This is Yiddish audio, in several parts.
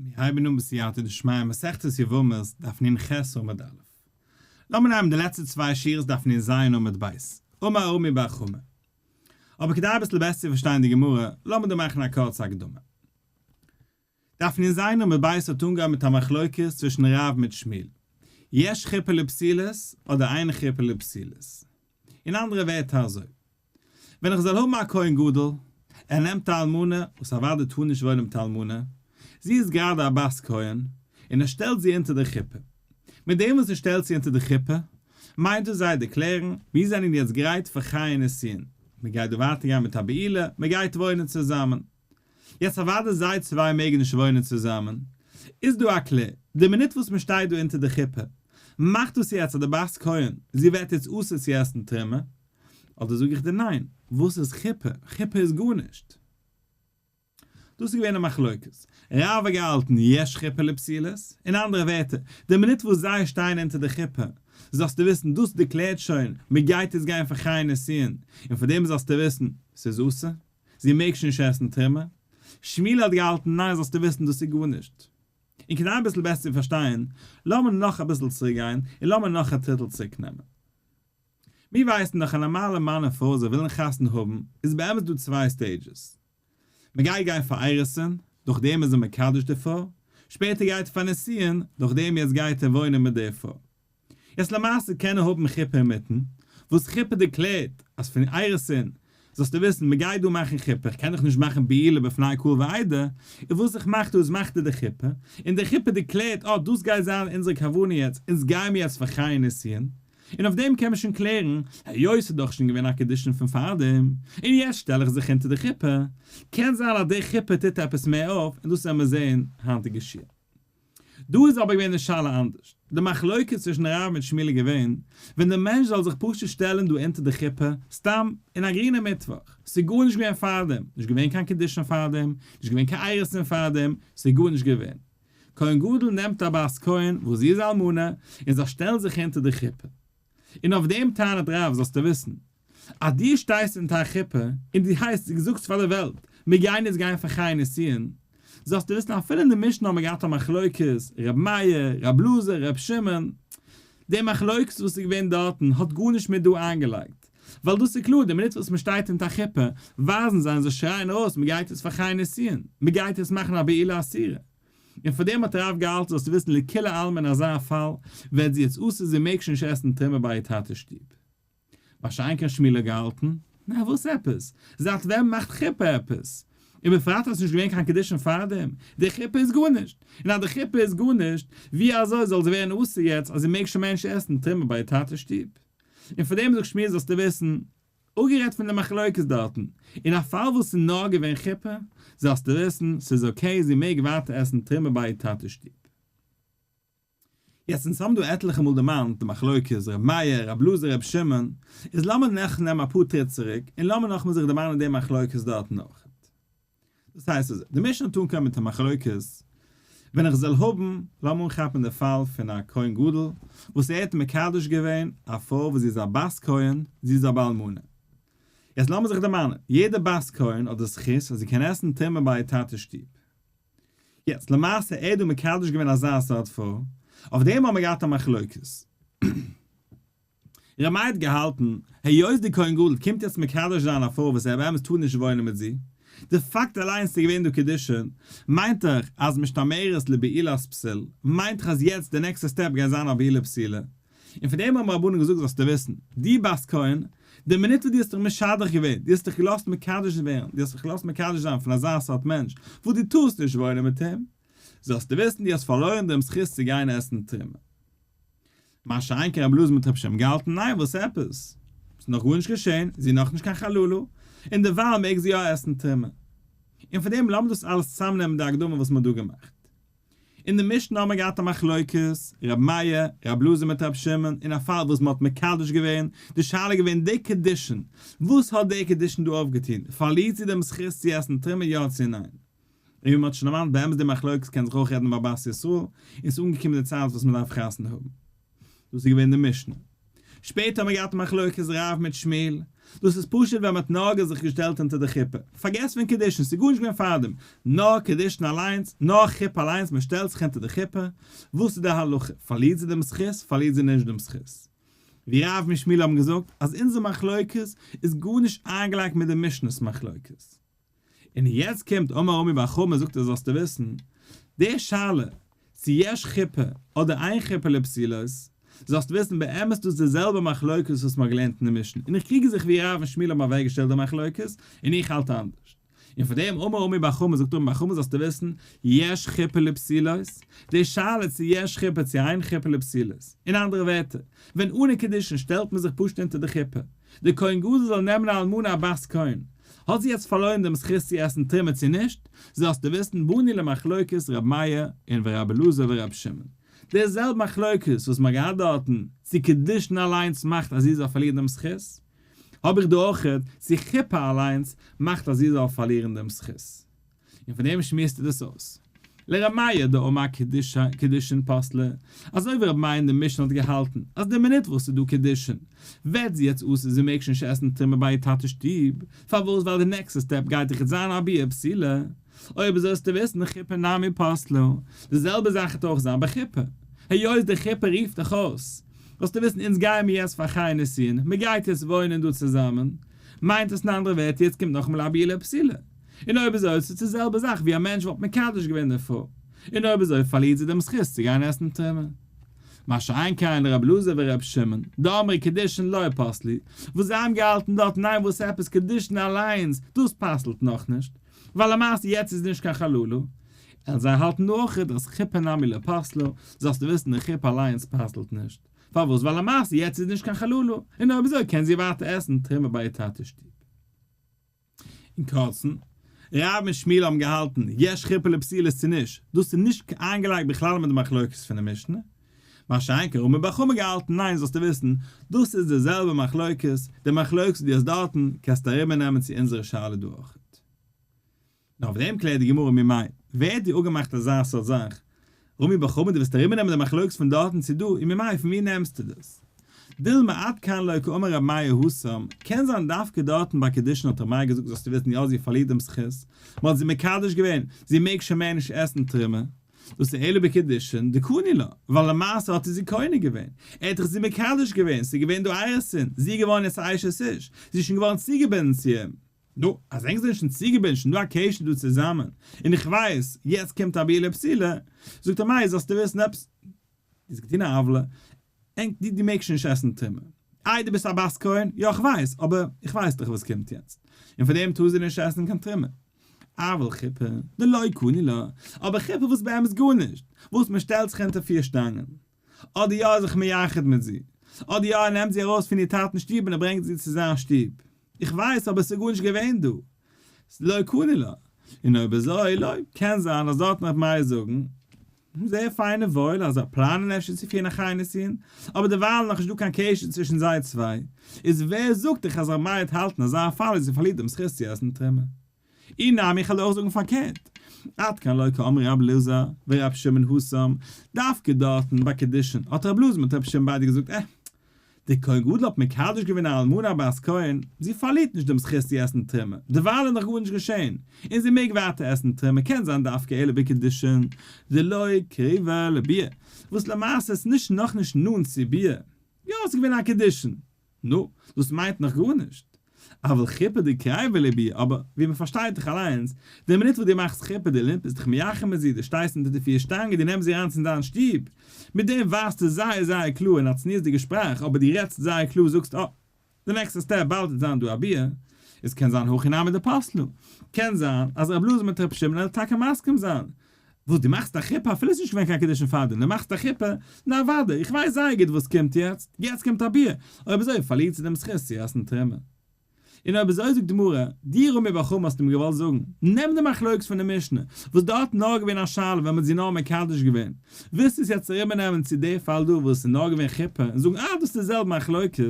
מיר הייבן אן בסייעתא דשמיא מסכת יבמות דף נ"ח עמוד א'. לאמיר נעמען די לעצטע צוויי שורות דף נ"ז עמוד ב', אמר רמי בר חמא. אבער כדי אביסל בעסער צו פארשטיין די גמרא, לאמיר דא מאכן א קורצע הקדמה. דף נ"ז עמוד ב' האט אנגעהויבן מיט א מחלוקת צווישן רב מיט שמואל, יש חופה לפסולות אדער אין חופה לפסולות. אין אנדערע ווערטער אזוי, ווען איך זאל האבן א כהן גדול, ער נעמט א אלמנה, וואס אוודאי טאר נישט וואוינען מיט א אלמנה, זי איז גראדע א בת כהן, און ער שטעלט זי אונטער די חופה. מיט דעם וואס ער שטעלט זי אונטער די חופה, מיינט דאס זיי דערקלערן, מיר זענען יעצט גרייט פאר חיי נישואין, מען גייט דא ווייטער גיין מיט א בעילה, מען גייט וואוינען צוזאמען. יעצט אוודאי זיי צוויי מעגן נישט וואוינען צוזאמען, איז דא א קלער, די מינוט וואס מען שטייט דא אונטער די חופה, מאכט דאס יעצט אז די בת כהן, זי ווערט יעצט אסור צו עסן תרומה? אדער זאג איך דיר ניין, וואס איז חופה? חופה איז גארנישט. דאס איז געווען א מחלוקת. רב האט געהאלטן יש חופה לפסולות, אין אנדערע ווערטער, די מינוט וואס זיי שטייען אונטער די חופה, זאלסטו וויסן דאס דערקלערט שוין, מען גייט יעצט גיין פאר חיי נישואין, און פאר דעם זאלסטו וויסן, ס'איז אסור. זי מעג שוין נישט עסן תרומה. שמואל האט געהאלטן ניין זאלסטו וויסן דאס איז גארנישט. און כדי אביסל בעסער צו פארשטיין, לאמיר נאך אביסל צוריק גיין, און לאמיר נאך א טריטל צוריק נעמען. מיר ווייסן דאך א נארמאלע מאן און פרוי זיי ווילן חתונה האבן, איז באמת דא צוויי stages. מען גייט גיין פאר אירוסין, דורכדעם איז ער מקדש די פרוי, שפעטער גייט ער פאר נישואין, דורכדעם יעצט גייט ער וואוינען מיט די פרוי. יעצט למעשה קען ער האבן חופה אינמיטן, וואס חופה דערקלערט אז פון אירוסין זאלסטו וויסן מען גייט דא מאכן חופה, איך קען דאך נישט מאכן בעילה בפני קהל ועדה, און וואס איך מאך דא איז מאכט ער די חופה, און די חופה דערקלערט אה דאס גייט זיין אונזערע כוונה יעצט, אונז גייען מיר יעצט פאר חיי נישואין, און אויף דעם קען מען שוין קלערן, היות ס'איז דאך שוין געווען א קידושין פון פארדעם, און יעצט שטעל איך זיך אונטער די חופה, קען זיין אז די חופה טוט עפעס מער אויף, און דאס וועלן מיר זעהן היינטיגע שיעור. דא איז אבער געווען די שאלה אנדערש. די מחלוקת צווישן רב מיט שמואל איז געווען, ווען דער מענטש זאל זיך פשוט שטעלן דא אונטער די חופה, סתם אין א גרינע מיטוואך, ס'איז גארנישט געווען פארדעם, נישט געווען קיין קידושין פארדעם, נישט געווען קיין אירוסין פארדעם, ס'איז גארנישט געווען. כהן גדול נעמט א בת כהן וואס זי איז אלמנה, און זיי שטעלן זיך אונטער די חופה. און אויף דעם טענה'ט רב, זאלסטו וויסן, אז דו שטייסט אונטער א חופה, און דו הייסט, דו זאגסט פאר די וועלט, מיר גייען יעצט גיין פאר חיי נישואין, זאלסטו וויסן אפילו אין די משנה האבן מיר געהאט א מחלוקת, ר' מאיר, ר' אלעזר, ר' שמעון, די מחלוקת וואס איז געווען דארטן האט גארנישט מיט דא איינגעלייגט, ווייל דאס איז קלאר, די מינוט וואס מען שטייט אונטער א חופה, ווייזן זיי און זיי שרייען ארויס, מען גייט יעצט פאר חיי נישואין, מען גייט יעצט מאכן א בעילה אסורה. און פאר דעם האט רב געהאלטן זאלסטו וויסן לכולי עלמא אין אזא פאל ווערט זי יעצט אסור זי מעג שוין נישט עסן תרומה ביי איר טאטע'ס שטוב. מה שאין כן שמואל האט געהאלטן, נע וואס עפעס? זייט ווען מאכט חופה עפעס? און בפרט אז ס'נישט געווען קיין קידושין פארדעם, די חופה איז גארנישט, און אז די חופה איז גארנישט, ווי אזוי זאל זי ווערן אסור יעצט אז זי מעג שוין מער נישט עסן תרומה ביי איר טאטע'ס שטוב? און פארדעם זאגט שמואל זאלסטו וויסן, אפגערעדט פון די מחלוקת דארטן, אין א פאל וואס ס'איז נאר געווען חופה, זאלסטו וויסן, ס'איז okay, זי מעג ווייטער עסן תרומה ביי איר טאטע'ס שטוב. יעצט אונז האבן דא עטליכע מאל דערמאנט די מחלוקת ר' מאיר, ר' אלעזר, ר' שמעון, איז לאמיר נאך נעמען אפאר טריט צוריק און לאמיר נאכאמאל זיך דערמאנען די מחלוקת דארטן אויך. דאס הייסט אזוי, די משנה האט אנגעהויבן מיט א מחלוקת, ווען איך זאל האבן, לאמיר אנכאפן די פאל פון א כהן גדול וואס ער האט מקדש געווען א פרוי וואס זי איז א בת כהן, זי איז א אלמנה. יעצט לאמיר זיך דערמאנען, יעדע בת כהן האט די זכות אז זי קען עסן תרומה ביי איר טאטע'ס שטוב. יעצט למעשה ער האט דא מקדש געווען אזא סארט פרוי, אויף דעם האבן מיר געהאט א מחלוקת. ר' מאיר האט געהאלטן, היות די כהן גדול קומט יעצט מקדש זיין א פרוי וואס ער באמת טאר נישט וואוינען מיט זי, די פאקט אליינס ס'איז געווען דא קידושין, מיינט דאך אז משתמרת לבעילת פסול, מיינט דאך אז יעצט די נעקסטע step גייט זיין א בעילה פסולה, און פון דעם האבן רבנן געזאגט זאלסטו וויסן, דו בת כהן, די מינוט וואס דו האסט דיך משדך געווען, דו האסט דיך געלאזט מקדש ווערן, דו האסט זיך געלאזט מקדש זיין פון אזא סארט מענטש וואס דו טארסט נישט וואוינען מיט אים, זאלסטו וויסן דו האסט פארלוירן דעם זכות צו גיין עסן תרומה. מה שאין כן רבי אלעזר מיט רבי שמעון געהאלטן, ניין וואס עפעס? ס'איז נאך גארנישט געשען, זי איז נאכנישט קיין חללה, און דערווייל מעג זי יא עסן תרומה. און פון דעם לאמיר דאס אלעס צוזאמנעמען די הקדמה וואס מ'האט דא געמאכט. אין די משנה האבן מיר געהאט א מחלוקת, ר' מאיר, ר' אלעזר מיט ר' שמעון, אין א פאל וואס מען האט מקדש געווען, די שאלה איז געווען די קידושין, וואס האט די קידושין דא אויפגעטון, פארלירט זי דעם זכות צו עסן תרומה יא צו ניין? און ווי מען האט שוין דערמאנט באמת די מחלוקת קען זיך אויך רעדן ביי בת ישראל, און ס'איז אנגעקומען די צייט וואס מען דארף חתונה האבן. דאס איז געווען די משנה. שפעטער האבן מיר געהאט א מחלוקת רב מיט שמואל. דאס איז פשוט ווען מ'האט נאר זיך געשטעלט אונטער די חופה. פארגעס פון קידושין, ס'איז גארנישט געווען פארדעם. נאר קידושין אליינס, נאר חופה אליינס, מ'שטעלט זיך אונטער די חופה. וואס איז די הלכה? פארלירט זי דעם זכות? פארלירט זי נישט דעם זכות? ווי רב מיט שמואל האבן געזאגט אז אונזער מחלוקת איז גארנישט איינגעלייגט מיט די משנה'ס מחלוקת. און יעצט קומט אמר רמי בר חמא זאגט ער זאלסטו וויסן, די שאלה צו יש חופה אדער אין חופה לפסולות, זאלסט וויסן באמת דאס איז די זעלבע מחלוקת וואס מ'האט געלערנט אין די משנה, און איך קריג זיך ווי רב און שמואל האבן אוועקגעשטעלט די מחלוקת, און איך האלט אנדערש. און פאר דעם אמר רמי בר חמא זאגט רמי בר חמא זאלסטו וויסן, יש חופה לפסולות, די שאלה צו יש חופה צו אין חופה לפסולות, אין אנדערע ווערטער, ווען אנע קידושין שטעלט מען זיך פשוט אונטער די חופה, די כהן גדול זאל נעמען א אלמנה א בת כהן, האט זי יעצט פארלוירן דעם זכות צו עסן תרומה צו נישט, זאלסטו וויסן באנו למחלוקת ר' מאיר און ור' אלעזר ור' שמעון. די זעלבע מחלוקת וואס מ'האט געהאט דארטן, צו קידושין אליינס מאכט אז זי זאל פארלירן דעם זכות, האב איך דא אויכעט, צו חופה אליינס מאכט אז זי זאל פארלירן דעם זכות. און פון דעם שמועסט ער דאס אויס. לר' מאיר דאמר קידושין פסלה, אזוי ווי ר' מאיר אין די משנה האט געהאלטן אז די מינוט וואס ס'איז דא קידושין ווערט זי יעצט אסור זי מעג שוין נישט עסן תרומה ביי איר טאטע'ס שטוב, פארוואס ווייל די נעקסטע סטעפ גייט דאך יעצט זיין א ביאה פסולה, אויב אזוי זאלסטו וויסן חופה נמי פסלה, די זעלבע זאך וועט אויך זיין ביי חופה, היות די חופה רופט דיך אויס, זאלסטו וויסן אונז גייען מיר יעצט פאר חיי נישואין, מ'גייט יעצט וואוינען דא צוזאמען, מיינט עס אין אנדערע ווערטער יעצט קומט נאכאמאל א ביאה פסולה. און אויב אזוי איז עס די זעלבע זאך ווי א מענטש וואלט מקדש געווען די פרוי, און אויב אזוי פארלירט זי דעם זכות צו גיין עסן תרומה. מה שאין כן ר' אלעזר ור' שמעון, דאמרי קידושין לא פסלי, וואס זיי האבן געהאלטן דארט ניין וואס עפעס קידושין אליינס, דאס פסל'ט נאכנישט, ווייל למעשה יעצט איז נישט קיין חללה, אלא זיי האלטן אויכעט אז חופה נמי לא פסלה, זאלסטו וויסן די חופה אליינס פסל'ט נישט, פארוואס ווייל למעשה יעצט איז נישט קיין חללה, און אויב אזוי קען זי ווייטער עסן תרומה ביי איר טאטע'ס שטוב. אין קורצן, רב און שמואל האבן געהאלטן, יש חופה לפסולות צו נישט, דאס איז נישט איינגעלייגט בכלל מיט די מחלוקת פון די משנה. מה שאין כן רמי בר חמא געהאלטן, ניין זאלסטו וויסן, דאס איז די זעלבע מחלוקת, די מחלוקת וואס דו האסט דארטן, קענסטו אריבערנעמען צו אונזערע שאלה דא אויכעט. נאר אויף דעם קלערט די גמרא ממאי, ווער האט דיר אפגעמאכט אזא סארט זאך? רמי בר חמא דו ווילסט אריבערנעמען די מחלוקת פון דארטן צו דא, און ממאי פון ווי נעמסטו דאס? דילמא עד כאן לא קאמר רבי מאיר התם, קען זיין דווקא דארטן ביי קידושין האט רבי מאיר געזאגט זאלסטו וויסן יא זי פארלירט דעם זכות, מען האט זי מקדש געווען, זי מעג שוין מער נישט עסן תרומה, דאס איז אלא בקידושין דקני לה, ווייל למעשה האט ער זי קונה געווען, ער האט דאך זי מקדש געווען, ס'איז געווען דא אירוסין, זי איז געווארן יעצט א אשת איש, זי איז שוין געווארן צוגעבינדן צו אים. נו, אז ענק זענען שוין צוגעבינדן, שוין דא א קשר דא צוזאמען, און איך ווייס, יעצט קומט א ביאה פסולה, זאגט ער מאיר זאלסטו וויסן עפעס, דו האסט געטון א עוולה, ענק דו דו מעגסט שוין נישט עסן תרומה, איי דו ביסט א בת כהן, יא איך ווייס, אבער איך ווייס דאך וואס קומט יעצט, און פאר דעם טאר זי נישט עסן קיין תרומה. אבל חופה, דלא קני לה, אבער חופה וואס באמת גארנישט, וואס מען שטעלט זיך אונטער פיר שטאנגען, אדער יא איז זיך מייחד מיט זי, אדער יא ער נעמט זי ארויס פון איר טאטנ'ס שטוב און ער ברענגט זי צו זיין שטוב. איך ווייס אבער עס איז גארנישט געווען דא. לא קני לה. און אויב אזוי לא, קען זיין אז דארטן וועט מאיר זאגן, זייער פיין און וואויל אז זיי פלאנען אפשר צו פירן א חיי נישואין, אבער דערווייל איז נאכנישט דא קיין קשר צווישן זיי צוויי, איז ווער זאגט דיך אז ר' מאיר וועט האלטן אזא פאל אז זי פארלירט דעם זכות צו עסן תרומה? אי נמי איך וועל אויך זאגן פארקערט, עד כאן לא קאמרי רב אלעזר ורב שמעון התם, דווקא דארטן ביי קידושין האט רב אלעזר מיט רב שמעון ביידע געזאגט אה, דער כהן גדול האט מקדש געווען א אלמנה בת כהן, זי פארלירט נישט דעם זכות צו עסן תרומה, דערווייל איז נאך גארנישט געשען, און זי מעג ווייטער עסן תרומה, קען זיין דווקא אלא בקידושין דלא קריבה לביאה, וואס למעשה איז נישט נאכנישט נאנט צו ביאה, יא עס איז געווען א קידושין, נו, דאס מיינט נאך גארנישט. אבל חופה דקריבה לביאה, אבער ווי מען פארשטייט דאך אליינס, די מינוט וואס דו מאכסט חופה די לימפ ביסט דיך מייחד מיט זי, דו שטייסט אונטער די פיר שטאנגען, דו נעמסט זי אריין צו דיין שטוב, מיט דעם ווייזטו זייער זייער קלאר אין א צניעות'דיגע שפראך, אבער דו רעדסט זייער קלאר זאגסט אה, די נעקסטע סטעפ באלד וועט זיין דא א ביאה, איז קען זיין הכי נמי דפסלה, קען זיין אז רב אלעזר מיט רב שמעון וועלן טאקע מסכים זיין, וואס דו מאכסט א חופה אפילו עס איז נישט געווען קיין קידושין פארדעם, דו מאכסט א חופה, נו אוודאי, איך ווייס זייער גוט וואס קומט יעצט, יעצט קומט א ביאה, אויב אזוי פארלירט זי דעם זכות צו עסן תרומה. און אויב אזוי זאגט די גמרא, דו רמי בר חמא האסט אים געוואלט זאגן, נעם די מחלוקת פון די משנה, וואס דארט נאר געווען א שאלה ווען מען האט זי נאר מקדש געווען, ווילסטו עס יעצט אריבערנעמען צו די פאל דא וואס עס איז נאר געווען חופה און זאגן אה דאס איז די זעלבע מחלוקת,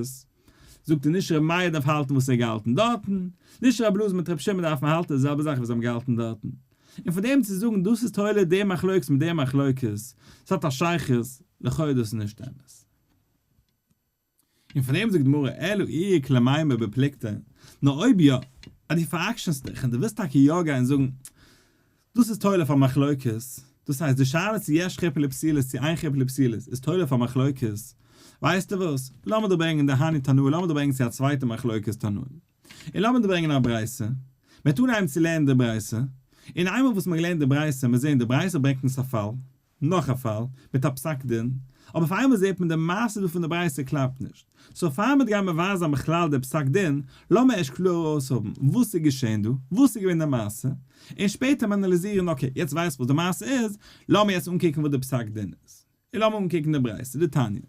זאגט ער נישט ר' מאיר דארף האלטן וואס ער האט געהאלטן דארטן, נישט ר' אלעזר מיט ר' שמעון דארפן האלטן די זעלבע זאך וואס זיי האבן געהאלטן דארטן. און פון דעם צו זאגן דאס איז תולה די מחלוקת מיט די מחלוקת, ס'האט א שייכות, לכאו' דאס איז נישט אמת. און פון דעם זאגט די גמרא אלא אי איכא למימר בפלוגתא, נאר אויב יא, אז דו פאר'עקשנ'סט דיך און דו ווילסט טאקע יא גיין זאגן דאס איז תולה פאר מחלוקת, דאס הייסט די שאלה צו יש חופה לפסולות צו אין חופה לפסולות איז תולה פאר מחלוקת, ווייסטו וואס, לאמיר דיר ברענגען די הני תנאי, לאמיר דיר ברענגען צו א צווייטע מחלוקת תנאים, און לאמיר דיר ברענגען א ברייתא, מ'וועט אנהייבן צו לערנען די ברייתא, און איינמאל וואס מ'האט געלערנט די ברייתא, מיר זעהן די ברייתא ברענגט אונז א פאל, נאך א פאל, מיט א פסק דין, אבער אויף איינמאל זעהט מען די מעשה דא פון די ברייתא קלאפט נישט, so פאר מ'וועט גיין מבאר זיין בכלל די פסק דין, לאמיר ערשט קלאר ארויסהאבן וואס איז געשעהן דא, וואס איז געווען די מעשה, און שפעטער אנאליזירן okay יעצט ווייס איך וואס די מעשה איז, לאמיר יעצט אנקוקן וואס די פסק דין איז. און לאמיר אנקוקן די ברייתא, דתניא.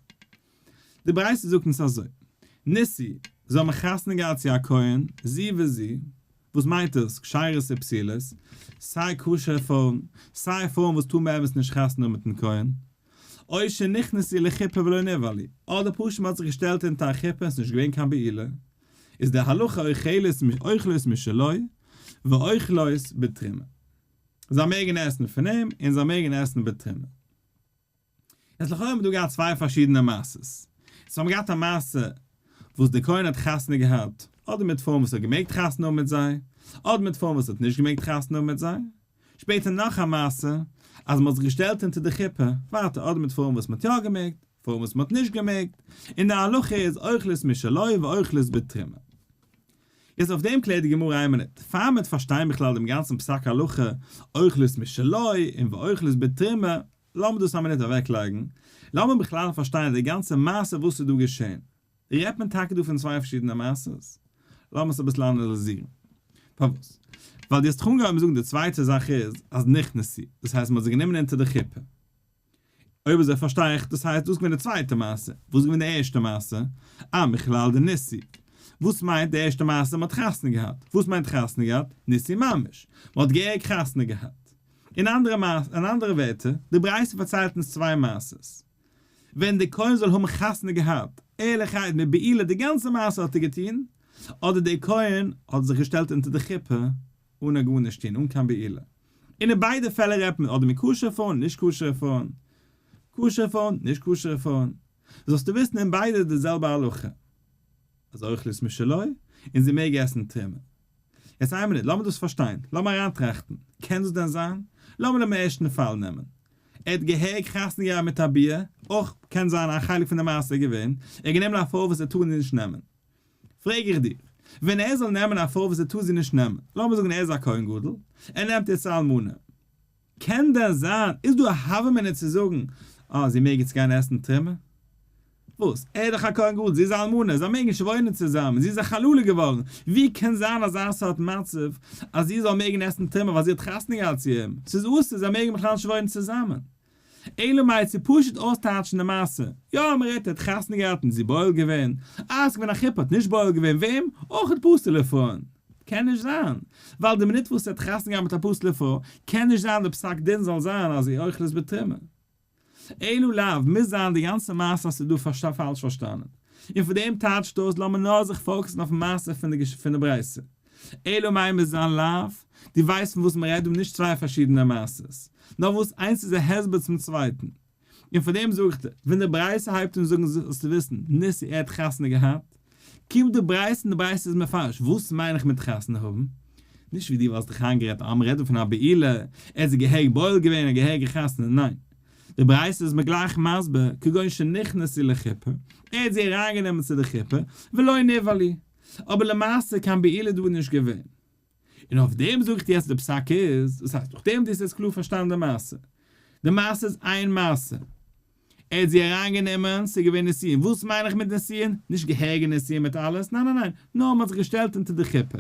די ברייתא זאגט אונז אזוי, נישאו, זיי האבן חתונה געהאט צו א כהן, זו וזו, וואס מיינט עס, כשרות ופסולות, סיי כשר'ע פרויען, סיי פרויען וואס טארן באמת נישט חתונה האבן מיט'ן כהן, או שנכנסו לחופה ולא נבעלו, אדער פשוט מ'האט זיך געשטעלט אונטער א חופה און ס'איז נישט געווען קיין בעילה, איז די הלכה אוכלות משלו ואוכלות בתרומה. זיי מעגן עסן פון אים און זיי מעגן עסן בתרומה. יעצט לכאורה האבן מיר דא געהאט צוויי פארשידענע מעשות. סאו האבן מיר געהאט א מעשה וואס דער כהן האט חתונה געהאט אדער מיט פרויען וואס האט געמעגט חתונה האבן מיט זיי, אדער מיט פרויען וואס האט נישט געמעגט חתונה האבן מיט זיי. שפעטער נאך א מעשה אז מען האט זיך געשטעלט אונטער די חופה, ווייטער אדער מיט פרויען וואס מען האט יא געמעגט, פרויען וואס מען האט נישט געמעגט, און די הלכה איז אוכלות משלו ואוכלות בתרומה. יעצט אויף דעם קלערט די גמרא איין מינוט, פאר מ'וועט פארשטיין בכלל דעם גאנצן פסק הלכה אוכלות משלו און ואוכלות בתרומה, לאמיר דאס א מינוט אוועקלייגן, לאמיר בכלל פארשטיין די גאנצע מעשה וואס איז דא געשען. רעדט מען טאקע דא פון צוויי פארשידענע מעשות? לאמיר עס אביסל אנאליזירן. פארוואס? ווייל דו האסט דאך אנגעהויבן זאגן די צווייטע זאך איז אז נכנסו, דאס הייסט מ'האט זיי גענומען אונטער די חופה. אויב אזוי פארשטיי איך, דאס הייסט דאס איז געווען די צווייטע מעשה, וואס איז געווען די ערשטע מעשה? אה, מכלל דנישאו. וואס מיינט די ערשטע מעשה? מען האט חתונה געהאט. וואס מיינט חתונה געהאט? נישאו ממש. מען האט געהעריג חתונה געהאט. אין אנדערע אין אנדערע ווערטער, די ברייתא פארציילט אונז צוויי מעשות. ווען דער כהן זאל האבן חתונה געהאט, ערליכהייט מיט בעילה, די גאנצע מעשה האט ער געטון, אדער דער כהן האט זיך געשטעלט אונטער די חופה אן א גארנישט טון, אן קיין בעילה. און אין ביידע פעלער רעדט מען אדער מיט כשר'ע פרויען, נישט כשר'ע פרויען. כשר'ע פרויען, נישט כשר'ע פרויען. זאלסטו וויסן אין ביידע איז די זעלבע הלכה. אז אוכלות משלו, און זי מעג עסן תרומה. יעצט איין מינוט, לאמיר דאס פארשטיין, לאמיר אריינטראכטן, קען דאס דען זיין? לאמיר דעם ערשטן פאל נעמען. ער האט געהעריג חתונה געהאט מיט א ביאה, אויך קען זיין א חלק פון די מעשה איז געווען, ער האט גענומען א פרוי וואס ער טאר נישט נעמען. פרעג איך דיר, ווען ער זאל נעמען א פרוי וואס ער טאר זי נישט נעמען, לאמיר זאגן ער איז א כהן גדול, ער נעמט יעצט א אלמנה, קען דען זיין, איז דא א הוה אמינא צו זאגן, אה, זי מעג יעצט גיין עסן תרומה? וואס? ער איז דאך א כהן גדול, זי איז א אלמנה, זיי מעגן נישט וואוינען צוזאמען, זי איז א חללה געווארן, ווי קען זיין אזא סארט מצב אז זי זאל מעגן עסן תרומה ווייל זי האט חתונה געהאט צו אים? ס'איז אסור, זיי מעגן בכלל נישט וואוינען צוזאמען. אלא מאי צו פשוט אויסטייטשן די מעשה, יא מ'רעדט ער האט חתונה געהאט און זי בועל געווען, אה ס'איז געווען א חופה האט נישט בועל געווען וועם? אויך האט פסול'ע פרויען. קען נישט זיין, ווייל די מינוט וואס ער האט חתונה געהאט מיט א פסול'ע פרוי, קען נישט זיין די פסק דין זאל זיין אז היא אוכלת בתרומה. אלא לאו, מוז זיין די גאנצע מעשה האסטו דא פאלש פארשטאנען. און פון דעם טייטשט אויס לאמיר נאר זיך focus ן אויפן מעשה פון די ברייתא. אלא מאי מוז זיין לאו, דו ווייסט פון וואס מ'רעדט דא נישט צוויי פארשידענע מעשות, נאר וואס איינס איז א הסבר צום צווייטן. און פון דעם זאג איך דיר, ווען די ברייתא הייבט אן זאגן זאלסטו וויסן, נישאו ער האט חתונה געהאט, קומט די ברייתא און די ברייתא איז מפרש, וואס מיין איך מיט חתונה האבן? נישט ווי דו וואלסט דיך איינגערעדט אז מ'רעדט דא פון א בעילה, ער האט זי געהעריג בועל געווען און געהעריגע חתונה, ניין. די ברייתא איז מיר גלייך מסביר, כגון שנכנסו לחופה, ער האט זי אריינגענומען צו די חופה, ולא נבעלו. אבער למעשה קיין בעילה דא איז נישט געווען. און אויף דעם זאג איך דיר יעצט די פסק איז, דאס הייסט נאכדעם דו האסט יעצט קלאר פארשטאנען די מעשה. די מעשה איז איין מעשה. ער האט זי אריינגענומען, ס'איז געווען נישואין. וואס מיין איך מיט נישואין? נישט געהעריגע נישואין מיט אלעס, ניין ניין ניין, נאר מ'האט זיך געשטעלט אונטער די חופה.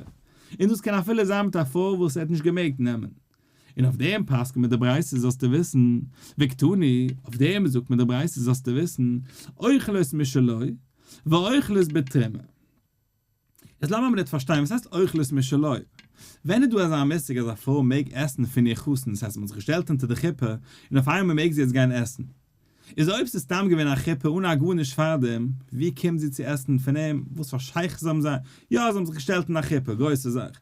און דאס קען אפילו זיין מיט א פרוי וואס ער האט נישט געמעגט נעמען. און אויף דעם פסק'נט מען די ברייתא זאלסטו וויסן, וקתני, אויף דעם זאגט מען די ברייתא זאלסטו וויסן, אוכלות משלו, ואוכלות בתרומה. יעצט לאמיר מינוט פארשטיין וואס הייסט אוכלות משלו? ווען איז דא אזא מושג אז א פרוי מעג עסן פון איר חתן, דאס הייסט מען האט זיך געשטעלט אונטער די חופה און אויף איינמאל מעג זי יעצט גיין עסן? איז אויב ס'איז סתם געווען א חופה אן א גארנישט פארדעם, ווי קומט זי צו עסן פון אים? וואס פאר שייכות האבן זיי? יא זיי האבן זיך געשטעלט אין א חופה, גרויסע זאך.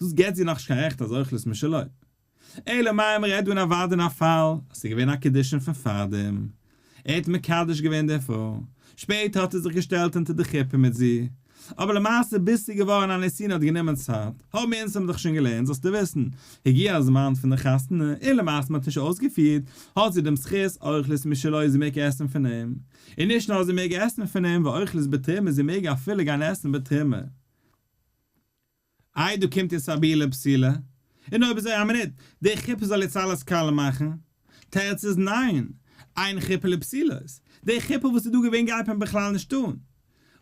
דאס געבט זי נאכנישט קיין רעכט אז אוכלות משלו. אלא מאי מ'רעדט דא אין אוודאי אין א פאל אז ס'איז געווען א קידושין פון פארדעם. ער האט מקדש געווען די פרוי, שפעטער האט ער זיך געשטעלט אונטער די חופה מיט זי, אבער למעשה ביז ס'איז געווארן א נישואין האט גענומען צייט, האבן מיר אונז האבן דאך שוין געלערנט זאלסטו וויסן, הגיע הזמן פון די חתונה, און למעשה מ'האט נישט אויסגעפירט, האט זי דעם זכות אוכלת משלו זי מעג עסן פון אים, און נישט נאר זי מעג עסן פון אים ואוכלת בתרומה זי מעג אפילו גיין עסן בתרומה. איי דא קומט יעצט א ביאה לפסולה? און אויב אזוי א מינוט, די חופה זאל יעצט אלעס קאלע מאכן? תירוץ איז ניין, אין חופה לפסולות, די חופה וואס איז דא געווען גייט מען בכלל נישט אן.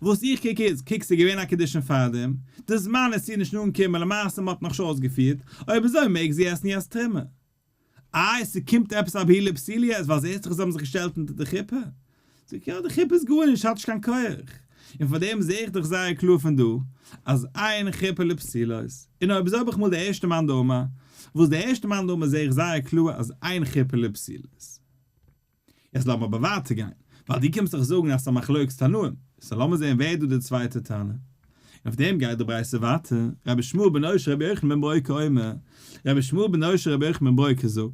וואס איך קוק איז, קוק ס'איז געווען א קידושין פארדעם, די זמן איז צו נישט אנגעקומען למעשה מ'האט נאכנישט אויסגעפירט, אויב אזוי מעג זי עסן יעצט תרומה. איי ס'קומט עפעס א ביאה לפסולה יעצט ווייל זעהסט דאך זיי האבן זיך געשטעלט אונטער די חופה? זאג איך יא די חופה איז גארנישט האט נישט קיין כח, און פאר דעם זעה איך דאך זייער קלאר פון דא אז אין חופה לפסולות, און אויב אזוי האב איך מאל די ערשטע מאן דאמר, וואס די ערשטע מאן דאמר זעה איך זייער קלאר אז אין חופה לפסולות. יעצט לאמיר אבער ווייטער גיין, ווייל דו קומסט דאך זאגן אז ס'איז א מחלוקת תנאים, סא לאמיר זעהן ווער איז דא די צווייטע תנא. און אויף דעם גייט די ברייתא ווייטער, רבי ישמעאל בנו של רבי יוחנן בן ברוקה אומר, רבי ישמעאל בנו של רבי יוחנן בן ברוקה זאגט,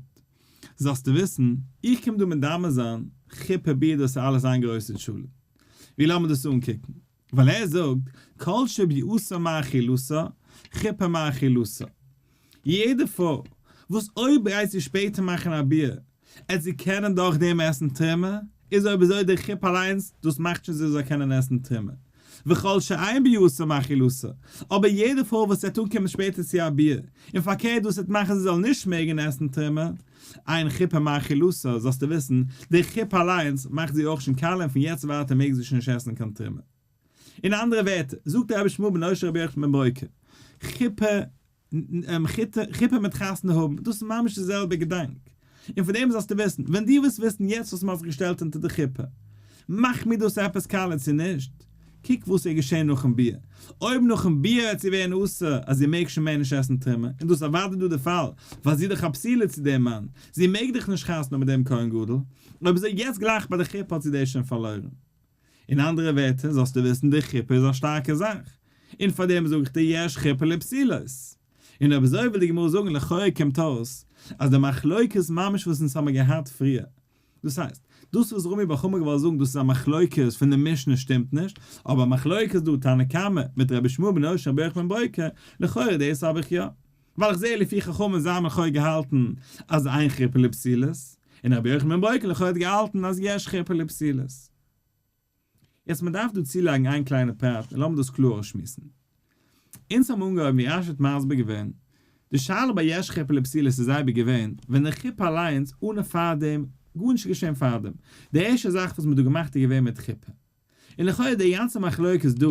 זאלסטו וויסן, איך קום דא מדמה זיין, חופה ביאה דאס איז אלעס איין גרויסע טשולענט. ווי לאמיר דאס אנקוקן? ווייל ער זאגט, כל שביאתה מאכילתה, חופה מאכילתה. יעדע פרוי וואס אויב גייט זי שפעטער מאכן א ביאה, עט זי קענען דורך דעם עסן תרומה, איז אויב אזוי די חופה אליינס, דאס מאכט שוין זי זאל קענען עסן תרומה. וכל שאין ביאתה מאכילתה, אבער יעדע פרוי וואס וועט אנקומען שפעטער צו א ביאה, און פארקערט דאס וועט מאכן זי זאל נישט מעגן עסן תרומה, אין חופה מאכילתה, זאלסטו וויסן, די חופה אליינס מאכט זי אויך שוין קאליע און פון יעצט ווייטער מעג זי שוין נישט עסן קיין תרומה. אין אנדערע ווערטער, זאגט רבי ישמעאל בנו של רבי יוחנן בן ברוקה, חופה חופה מיט חתונה האבן, דאס איז ממש די זעלבע געדאנק. און פון דעם זאלסטו וויסן, ווען דו ווילסט וויסן יעצט וואס מ'האט זיך געשטעלט אונטער די חופה, מאכט מיר דאס עפעס קאליע צו נישט? קוק וואס איז געשען נאכן ביאה. אויב נאכן ביאה וועט זי ווערן אסור אז זי מעג שוין מער נישט עסן תרומה, און דאס איז אוודאי דא די פאל, ווייל זי איז דאך א בתולה צו דעם מאן, זי מעג דאך נישט חתונה האבן מיט דעם כהן גדול, אויב אזוי יעצט גלייך ביי די חופה האט זי דאס שוין פארלוירן. אין אנדערע ווערטער זאלסטו וויסן די חופה איז א שטארקע זאך, און פאר דעם זאג איך דיר יש חופה לפסולות. און אויב אזוי וויל די גמרא זאגן לכאורה קומט אויס אז די מחלוקת ממש וואס אונז האמיר געהאט פריער, דאס הייסט, דאס וואס רמי בר חמא געוואלט זאגן דאס איז א מחלוקת פון די משנה שטימט נישט, אבער א מחלוקת דא תנא קמא מיט רבי ישמעאל בנו של רבי יוחנן בן ברוקה, לכאורה דאס האב איך יא. ווייל איך זעה לפי חכמים זיי האבן לכאורה געהאלטן אז אין חופה לפסולות, און רבי יוחנן בן ברוקה לכאורה האט געהאלטן אז יש חופה לפסולות. יעצט מען דארף דא צולייגן איין קליינע פרט און לאמיר דאס קלאר אויסשמועסן. אונז האבן אנגעהויבן ווי רשי האט מסביר געווען, די שאלה ביי יש חופה לפסולות איז אייביג געווען ווען די חופה אליינס אנע פארדעם, גארנישט איז געשען פארדעם, די ערשטע זאך וואס מען האט דא געמאכט איז געווען מיט חופה. און לכאורה די גאנצע מחלוקת דא,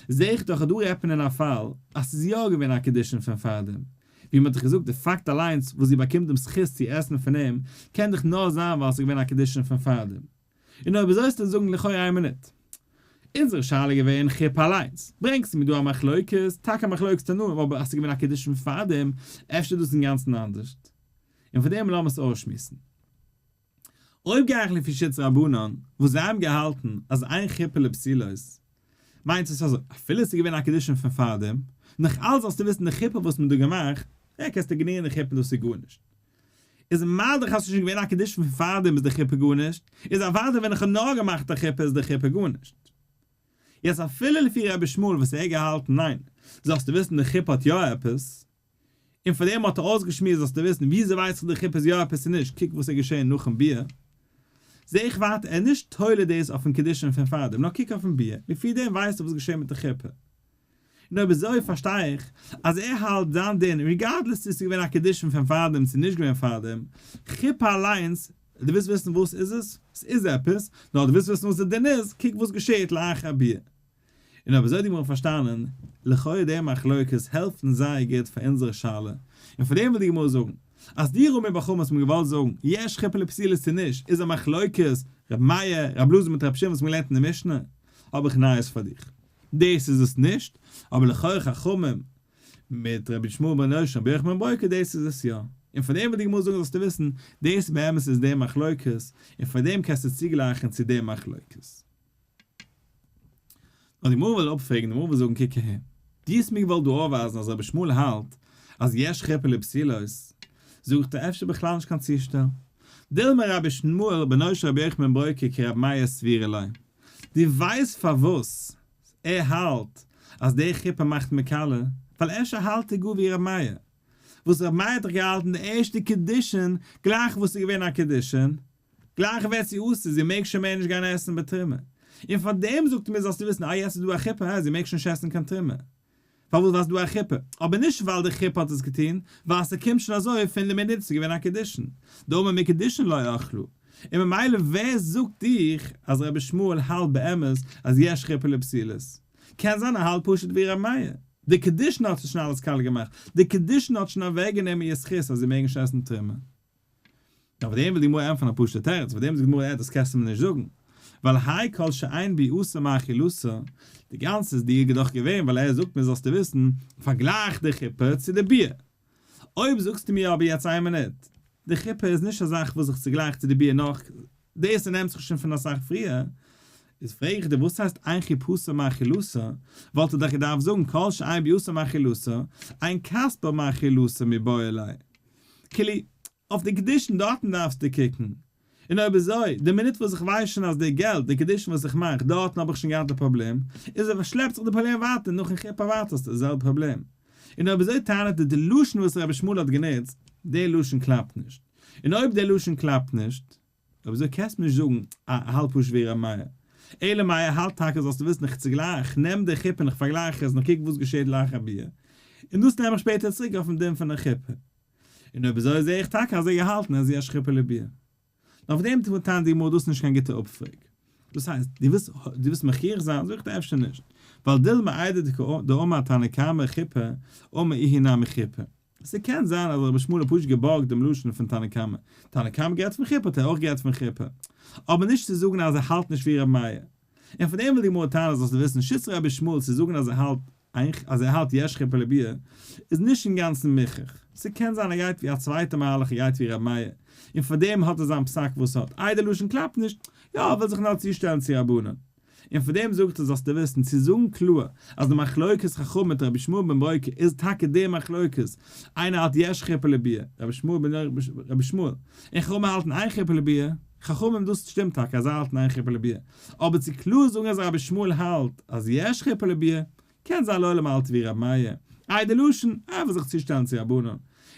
זעה איך דאך אז דא רעדט מען אין א פאל אז ס'איז יא געווען א קידושין פון פארדעם, ווי מ'האט דאך געזאגט די פאקט אליינס וואס זי באקומט דעם זכות צו עסן פון אים קען דאך נאר זיין ווייל ס'איז געווען א קידושין פון פארדעם. און אויב אזוי זאלסטו זאגן לכאורה איין מינוט. אונזערע שאלה איז געווען חופה אליינס. ברענגסטו מיר דא א מחלוקת, טאקע א מחלוקת תנאים אבער אז ס'איז געווען א קידושין פארדעם, אפשר איז דאס אינגאנצן אנדערשט. און פון דעם לאמיר עס אויסשמועסן. אויב גיי איך לפי שיטת רבנן, וואס זיי האבן געהאלטן אז אין חופה לפסולות, מיינט עס אזוי, אפילו עס איז געווען א קידושין פון פארדעם, נאך אלץ זאלסטו וויסן די חופה וואס מען האט דא געמאכט, יא קענסט איגנארירן די חופה דאס איז גארנישט. איז מה דאך אז ס'איז שוין געווען א קידושין פון פארדעם איז די חופה גארנישט, איז אוודאי ווען איך האב נאר געמאכט א חופה איז די חופה גארנישט. יעצט אפילו לפי רבי ישמעאל וואס ער האט געהאלטן ניין, זאלסטו וויסן די חופה האט יא עפעס, און פאר דעם האט ער אויסגעשמועסט זאלסטו וויסן וויאזוי ווייס איך די חופה איז יא עפעס צו נישט קוק וואס איז געשען נאכן ביאה זעה איך ווייטער ער איז נישט תולה דאס אויפן קידושין פון פארדעם נאר קוק אויפן ביאה לפי דעם ווייסטו וואס געשען מיט די חופה און אויב אזוי פארשטיי איך אז ער האלט זיין דין regardless צו עס איז געווען א קידושין פון פארדעם צו נישט געווען פארדעם חופה אליינס דו ווילסט וויסן וואס איז עס? עס איז עפעס נאר דו ווילסט וויסן וואס די דין איז קוק וואס געשעט לאחר הביאה און אויב אזוי האט די גמרא פארשטאנען, לכאורה די מחלוקת העלפן זייער גוט פאר אונזערע שאלה, און פאר דעם וויל די גמרא זאגן, אז די רמי בר חמא וואס מ'האט געוואלט זאגן, יש חופה לפסולות צו נישט, איז א מחלוקת ר' מאיר, ר' אלעזר מיט ר' שמעון וואס מ'האט געלערנט אין די משנה, האב איך נייעס פאר דיך, דאס איז עס נישט, אבער לכאורה חכמים מיט רבי ישמעאל בן יושע רבי יוחנן בן ברוקה דאס איז עס יא, און פאר דעם וויל די גמרא זאגן זאלסטו וויסן, דאס באמת איז די מחלוקת, און פאר דעם קענסטו צוגלייכן צו די מחלוקת. נאר די גמרא וויל אפפרעגן, די גמרא וויל זאגן קוק אהער, דו האסט מיר געוואלט דא אויפווייזן אז רבי ישמעאל האלט אז יש חופה לפסולות, זאגט ער אפשר בכלל נישט קיין צושטעל. דילמא רבי ישמעאל בנו של רבי יוחנן בן ברוקה כרבי מאיר סבירא ליה. דו ווייסט פארוואס ער האלט אז די חופה מאכט מקלה? ווייל אפשר האלט ער גאר ווי רבי מאיר. וואס רבי מאיר האט דאך געהאלטן די ערשטע קידושין גלייך וואס איז געווען א קידושין, גלייך ווערט זי אסור, זי מעג שוין מער נישט גיין עסן בתרומה. און פאר דעם זאגט ער מיר זאלסטו וויסן, אה יעצט איז דא א חופה, אה זי מעג שוין נישט עסן קיין תרומה. פארוואס ווייל ס'דא א חופה? אבער נישט ווייל די חופה האט עס געטון, ווייל ס'קומט שוין אזוי פון די מינוט ס'איז געווען א קידושין, דאמר מקידושין לא אכלה, און ממילא ווער זאגט דיך אז רבי ישמעאל האלט באמת אז יש חופה לפסילות? קען זיין ער האלט פשוט ווי רבי מאיר, די קידושין האט עס שוין אלעס קאליע געמאכט, די קידושין האט שוין אוועקגענומען איר זכות אז זי מעג נישט עסן תרומה. אויף דעם וויל די גמרא ענטפערן א פשוט'ע תירוץ, אויף דעם זאגט די גמרא אה דאס קענסטו מיר נישט זאגן, ווייל האי כל שאין ביאתה מאכילתה, די גאנצע איז דיר דאך געווען ווייל ער זאגט מיר זאלסטו וויסן, פארגלייך די חופה צו די ביאה. אויב זאגסטו מיר אבער יעצט איין מינוט, די חופה איז נישט א זאך וואס איך צוגלייך צו די ביאה נאך דאס נעמט זיך שוין פון אסאך פריער, איז פרעג איך דיר וואס הייסט אין חופתה מאכילתה, וואלט ער דאך געדארפט זאגן כל שאין ביאתה מאכילתה, אין כספה מאכילתה מיבעי ליה. כאילו, אויף די קידושין דארטן דארפסטו קוקן. און אויב אזוי, די מינוט וואס איך ווייס שוין אז די געלט, די קידושין וואס איך מאך, דארטן האב איך שוין געהאט די פראבלעם, איז ער שלעפט זיך די פראבלעם ווייטער, נאכן חופה ווייטער האסטו די זעלבע פראבלעם. און אויב אזוי טענה'ט ער די לשון וואס רבי ישמעאל האט גענוצט, די לשון קלאפט נישט. און אויב די לשון קלאפט נישט, אויב אזוי קענסטו מיר נישט זאגן א האלט פשוט ווי ר' מאיר. אלא מאי ער האלט טאקע זאלסטו וויסן איך צוגלייך, נעם די חופה און איך פארגלייך עס און איך קוק וואס געשעט לאחר ביאה. און דאס נעם איך שפעטער צוריק אויפן דין פון די חופה. און אויב אזוי זעה איך טאקע אז ער געהאלטן אז יש חופה לביאה. נאר אויף דעם טענה'ט די גמרא דאס איז נישט קיין גוטע אפפרעג. דאס הייסט, דו ווילסט דו ווילסט מכריח זיין, זאג איך דיר אפשר נישט. ווייל דילמא איידי דאמר תנא קמא חופה, אמר איהו נמי חופה. ס'קען זיין אז רבי ישמעאל האט פשוט געבארגט דעם לשון פון תנא קמא. תנא קמא גערעדט פון חופה האט ער אויך גערעדט פון חופה. אבער נישט צו זאגן אז ער האלט נישט ווי רבי מאיר. און פון דעם וויל די גמרא טענה'ן זאלסטו וויסן שיטת רבי ישמעאל צו זאגן אז ער האלט אז ער האלט יש חופה לביאה איז נישט אינגאנצן מוכרח. ס'קען זיין ער גייט ווי א צווייטע מהלך ער גייט ווי רבי מאיר. און פאר דעם האט ער זיין פסק וואס האט איי די לשון קלאפט נישט. יא ער וויל זיך נאר צושטעלן צו רבנן. און פון דעם זאגט ער זאלסטו וויסן צו זאגן קלאר אז די מחלוקת חכמים מיט רבי ישמעאל בן ברוקה איז טאקע די מחלוקת, איינער האלט יש חופה לביאה, רבי ישמעאל בן רבי ישמעאל, און חכמים האלטן אין חופה לביאה, חכמים דאס שטימט טאקע אז זיי האלטן אין חופה לביאה, אבער צו קלאר זאגן אז רבי ישמעאל האלט אז יש חופה לביאה, קען זיין לעולם האלט ווי רבי מאיר, איי די לשון, ער וויל זיך צושטעלן צו רבנן,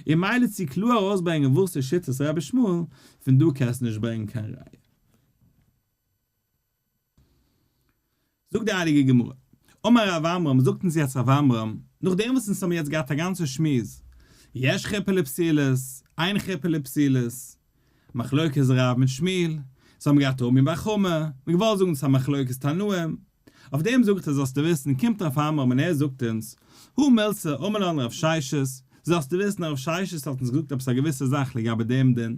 און מילא צו קלאר ארויסברענגען וואס איז שיטת רבי ישמעאל, פון דא קענסטו נישט ברענגען קיין ראיה. זאגט די הייליגע גמרא, אמר רב עמרם, זאגט אונז יעצט רב עמרם, נאכדעם וואס אונז האבן יעצט געהאט א גאנצע שמועס, יש חופה לפסילות, אין חופה לפסילות, מחלוקת רב מיט שמואל, זיי האבן געהאט רמי בר חמא, מ'האט געוואלט זאגן ס'איז א מחלוקת תנאים, אויף דעם זאגט ער זאלסטו וויסן, קומט רב עמרם און ער זאגט אונז, הא מילתא אמר לן רב ששת, זאלסטו וויסן רב ששת האט אונז געזאגט עפעס א געוויסע זאך לגבי דעם דין,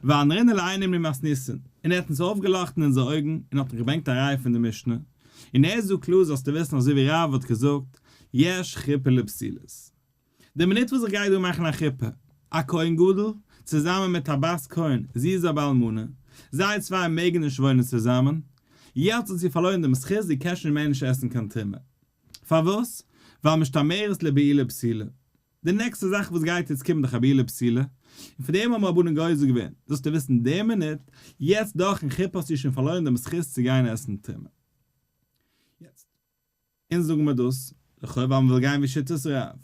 ואנהרינהו לעינין ממתניתין, און ער האט אונז אויפגעלאכטן אונזער אויגן, און האט געברענגט א ראיה פון די משנה, און ער זאגט קלאר זאלסטו וויסן אזוי ווי רב האט געזאגט, יש חופה לפסילות. די מינוט וואס איך גיי דא מאכן א חופה, א כהן גדול, צוזאמען מיט א בת כהן, זי איז א באלמנה, זיי צוויי מעגן נישט וואוינען צוזאמען, יעצט האט זי פארלוירן דעם זכות זי קען שוין מער נישט עסן קיין תרומה. פארוואס? ווייל משתמרת לבעילה פסילה. די נעקסטע זאך וואס גייט יעצט קומען דורך א בעילה פסילה, און פון דעם האבן רבנן גוזר געווען, זאלסטו וויסן די מינוט, יעצט דורכן חופה האסטו שוין פארלוירן דעם זכות צו גיין עסן תרומה. יעצט, אונז זאגן מיר דאס, לכאו' ווייל מ'וויל גיין ווי שיטת רב.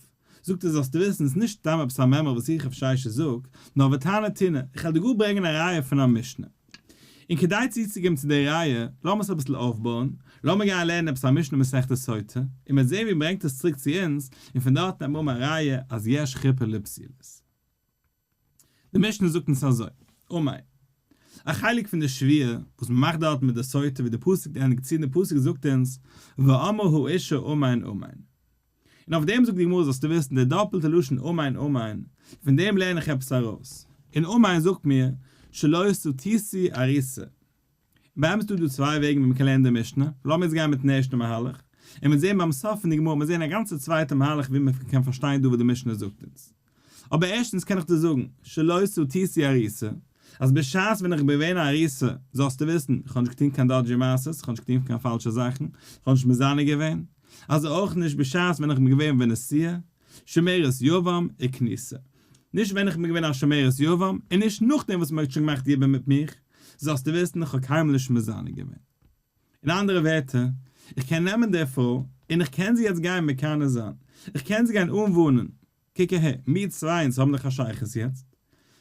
זאגט ער זאלסטו וויסן, ס'איז נישט סתם עפעס א מימרא וואס איך רב ששת זאג, נאר ותנא תונא, איך וועל דיר גאר ברענגען א ראיה פון א משנה. און כדי צוצוקומען צו די ראיה, לאמיר עס אביסל אויפבויען, לאמיר גיין לערנען עפעס א משנה מסכת סוטה, און מ'וועט זען ווי מ'ברענגט עס צוריק צו אונז, און פון דארט נעמט מען א ראיה אז יש חופה לפסילות. די משנה זאגט אונז אזוי, אמאי. א חלק פון די שבועה וואס מ'מאכט דארט מיט די סוטה ווי די פסוק ענדיגט צו און די פסוק זאגט אונז ואמרה האשה אמן אמן. און אויף דעם זאגט די גמרא זאלסטו וויסן די דאפלטע לשון אמן אמן, פון דעם לערן איך עפעס ארויס, און אמן זאגט מיר שלא סטיתי ארוסה. באמת איז דא דא צוויי וועגן ווי מ'קען לערנען די משנה, לאמיר יעצט גיין מיטן ערשטן מהלך, און מ'וועט זען ביים סוף פון די גמרא וועט מען זען א גאנצע צווייטע מהלך ווי מ'קען פארשטיין דא וואס די משנה זאגט אונז. אבער ערשטנס קען איך דיר זאגן, שלא סטיתי ארוסה, אז בשעת ווען איך בין געווען א ארוסה, זאלסטו וויסן, איך האב נישט געטון קיין dodgy מעשות, איך האב נישט געטון קיין פאלשע זאכן, איך האב נישט מזנה געווען, אזוי אויך נישט בשעת ווען איך בין געווען בנשואה, שומרת יבם וכנוסה. נישט ווען איך בין געווען א שומרת יבם, און נישט נאכדעם וואס מען האט שוין געמאכט יבום מיט מיך, זאלסטו וויסן איך האב קיינמאל נישט מזנה געווען. אין אנדערע ווערטער, איך קען נעמען די פרוי, און איך קען זי יעצט גיין מקנא זיין, איך קען זי גיין אנווארנען, קוק אהער, מיר צוויי אונז האבן דאך א שייכות יעצט.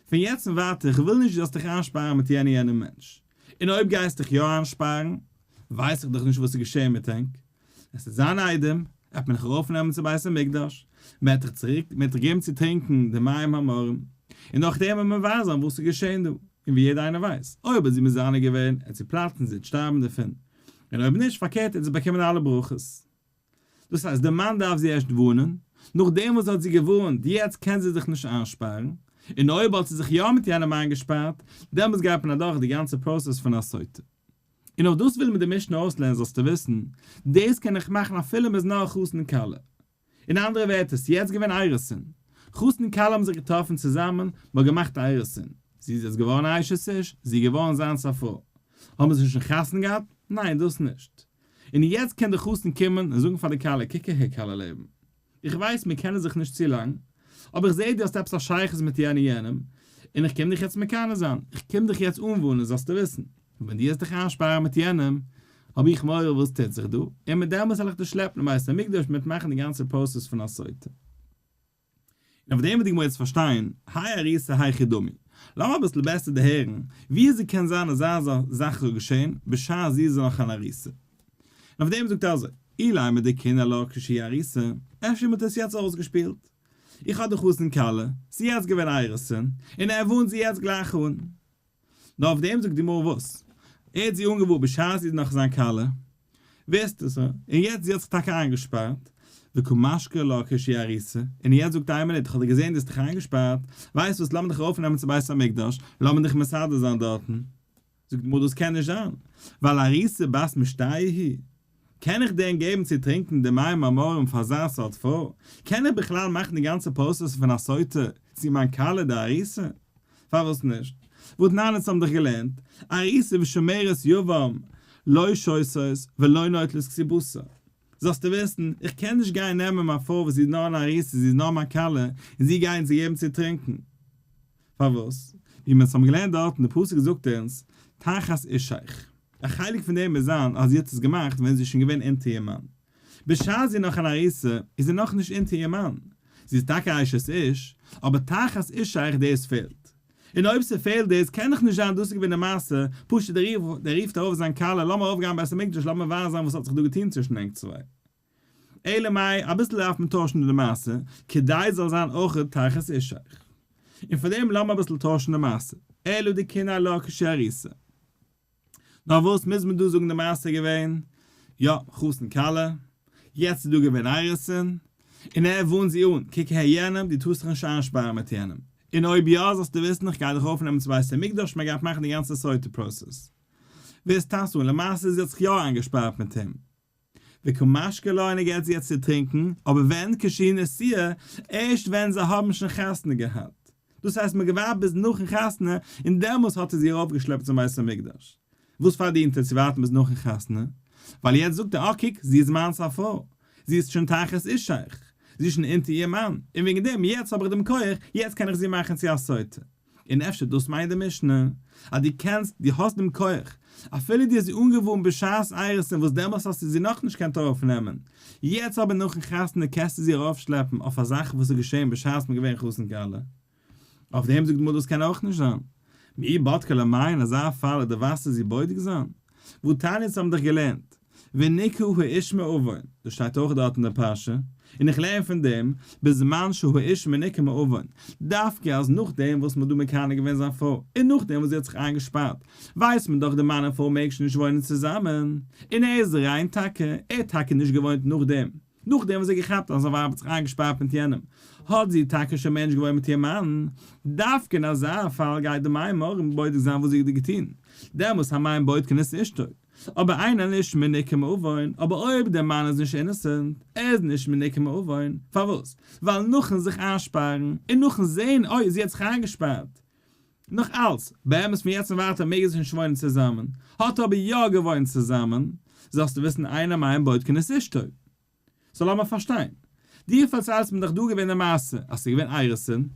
פון יעצט און ווייטער, איך וויל נישט דו זאלסט דיך איינשפארן מיט יענע יענעם מענטש. און אויב גייסט דיך יא איינשפארן, ווייס איך דאך נישט וואס איז געשען מיט ענק. עס וועט זיין עדים, עט מען דיך ארויפנעמען צו בית המקדש, מען וועט דיך צוריק, מען וועט דיך געבן צו טרינקען די מים המרים, און נאכדעם וועט מען מברר זיין וואס איז געשען דא, און ווי יעדער איינער ווייסט, אויב האט זי מזנה געווען, עט זי פלאצן, זי וועט שטארבן דערפון, און אויב נישט, פארקערט, עט זי באקומען אלע ברכות. דאס הייסט, דער מאן דארף זי ערשט ווארנען, נאכדעם וואס ער האט זי געווארנט, יעצט קען זי זיך נישט איינשפארן, און אויב האט זי זיך יא מיט יענעם איינגעשפארט, דעמאלטס גייט מען אדורך די גאנצע process פון א סוטה. און אויף דאס וויל מיר די משנה אויסלערנען זאלסטו וויסן, דאס קען איך מאכן אפילו מ'איז נאר חתן כלה. אין אנדערע ווערטער, ס'איז יעצט געווען אירוסין. חתן כלה האבן זיך געטראפן צוזאמען, מ'האט געמאכט אירוסין. זי איז יעצט געווארן א אשת איש, זי איז געווארן זיינס א פרוי. האבן זיי שוין חתונה געהאט? ניין, דאס נישט. און יעצט קען די חתן קומען און זאגן פאר די כלה, קוק אהער כלה לעבן, איך ווייס מיר קענען זיך נישט צו לאנג, אבער איך זעה דו האסט עפעס א שייכות מיט יענע יענעם, און איך קום דיך יעצט מקנא זיין, איך קום דיך יעצט אנווארנען זאלסטו וויסן, ווען דו וועסט דיך איינשפארן מיט יענעם, האב איך מורא וואס טוט זיך דא, און מיט דעם וואס זאל איך דיר שלעפן אין בית המקדש מיט מאכן די גאנצע process פון א סוטה. און אויף דעם וועט די גמרא יעצט פארשטיין, האי ארוסה היכי דמי. לאמיר אביסל בעסער דערהערן, ווי אזוי קען זיין אז אזא זאך זאל געשען, בשעת זי איז נאך אן ארוסה. און אויף דעם זאגט ער אזוי, אילימא דקינא לה כשהיא ארוסה, אפשר מ'האט עס יעצט אויסגעשפילט. איך האב די חתן כלה, ס'איז יעצט געווען אירוסין, און ער ווארנט זי יעצט גלייך אן. נאר אויף דעם זאגט די גמרא וואס? ער האט זי אנגעווארנט בשעת זי איז נאך זיין כלה, ווערסט עס, און יעצט זי האט זיך טאקע איינגעשפארט, וקא משקה לה כשהיא ארוסה, און יעצט זאגט איין מינוט איך האב דיך געזען דו האסט דיך איינגעשפארט, ווייסט וואס לאמיר דיך ארויפנעמען צו בית המקדש, לאמיר דיך מסדר זיין דארטן. זאגט די גמרא דאס קען נישט זיין, ווייל ארוסה בת משתיה היא, קען איך דען געבן צו טרינקען די מים המרים פאר אזא סארט פרוי? קען איך בכלל מאכן די גאנצע process פון א סוטה צו מיין כלה די ארוסה? פארוואס נישט? והתנן אונז האבן דאך געלערנט, ארוסה ושומרת יבם לא שותות ולא נוטלות כתובתה. זאלסטו וויסן, איך קען נישט גיין נעמען מיין פרוי וואס זי איז נאר אן ארוסה, זי איז נאר מיין כלה, און זי גיין צו געבן צו טרינקען. פארוואס? ווי מיר האבן געלערנט דארטן, די פסוק זאגט אונז, תחת אישך. א חלק פון דעם מוז זיין אז זי האט עס געמאכט ווען זי איז שוין געווען אונטער איר מאן. בשעת זי איז נאך אן ארוסה, איז זי נאכנישט אונטער איר מאן. זי איז טאקע אשת איש, אבער תחת אישך דאס פעלט. און אויב ס'פעלט דאס, קען דאך נישט זיין דאס איז געווען די מעשה, פשוט דער רופט ארויף זיין כלה, לאמיר ארויפגיין בית המקדש, לאמיר מברר זיין וואס האט זיך דא געטון צווישן ענק צוויי. אלא מאי, אביסל דארף מען טוישן די מעשה, כדי זאל זיין אויך תחת אישך. און פאר דעם לאמיר אביסל טוישן די מעשה, אלא דקינא לה כשהיא ארוסה. נאר וואס מוז מען דא זאגן די מעשה איז געווען, יא, חתן כלה, יעצט איז דא געווען אירוסין, און ער ווארנט זי אן, קוק אהער יענעם, דו טארסט זיך נישט איינשפארן מיט יענעם, און אויב יא זאלסטו וויסן איך גיי דיך אויפנעמען צו בית המקדש, מען גייט מאכן די גאנצע סוטה process. ואיתתא, למעשה זי האט זיך יא איינגעשפארט מיט אים. וקא משקה לה און ער געט זי יעצט צו טרינקען, אבער ווען? כשהיא נשואה, ערשט ווען זיי האבן שוין חתונה געהאט. דאס הייסט מ'האט געווארט ביז נאכן חתונה און דעמאלס האט ער זי ארויפגעשלעפט צום בית המקדש. וואס פארדינט ער צו ווארטן ביז נאכן חתונה? ווייל יעצט זאגט ער, אה קוק, זי איז מיינס א פרוי, זי איז שוין תחת אישך, זי איז שוין אונטער איר מאן, און וועגן דעם יעצט האב איך דעם כח, יעצט קען איך זי מאכן צו א סוטה. און אפשר דאס מיינט די משנה, אז דו קענסט, דו האסט דעם כח, אפילו דו האסט זי אנגעווארנט בשעת אירוסין וואס דעמאלס האסטו זי נאכנישט געקענט ארויפנעמען, יעצט אבער נאכן חתונה קענסטו זי ארויפשלעפן אויף א זאך וואס איז געשען בשעת מ'איז געווען חתן כלה. אויף דעם זאגט די גמרא דאס קען אויך נישט זיין. מי בדקה למאי אין אזא פאל איז די וואסער זי בודק זיין? והתניא אונז האבן דאך געלערנט ונקה האיש מעוון, דאס שטייט אויך דארט אין די פרשה, און איך לערן פון דעם בזמן שהאיש מנוקה מעוון, דווקא אז נאכדעם וואס מ'האט דא מקנא געווען זיין פרוי, און נאכדעם וואס זי האט זיך איינגעשפארט, ווייסט מען דאך די מאן און פרוי מעגן שוין נישט וואוינען צוזאמען, און ער איז ריין טאקע, ער האט טאקע נישט געוואוינט נאכדעם. נאכדעם וואס זי האט געכאפט אז זיין ווייב האט זיך איינגעשפארט מיט יענעם, האט זי טאקע שוין מער נישט געוואוינט מיט איר מאן. דווקא אין אזא פאל גייט די מים מרים בודק זיין וואס זי האט געטון, דעמאלס המים בודקין את אשתו. אבער אין האיש מנוקה מעוון, אבער אויב דער מאן איז נישט innocent, ער איז נישט מנוקה מעוון, פארוואס? ווייל נאכן זיך איינשפארן, און נאכן זען אוי זי האט זיך איינגעשפארט, נאך אלץ, באמת פון יעצט און ווייטער מעגן זיי נישט וואוינען צוזאמען, האט ער אבער יא געוואוינט צוזאמען, זאלסטו וויסן אין המים בודקין את אשתו. so לאמיר פארשטיין. דו פארציילסט מיר דאך דא געווען די מעשה אז ס'איז געווען אירוסין,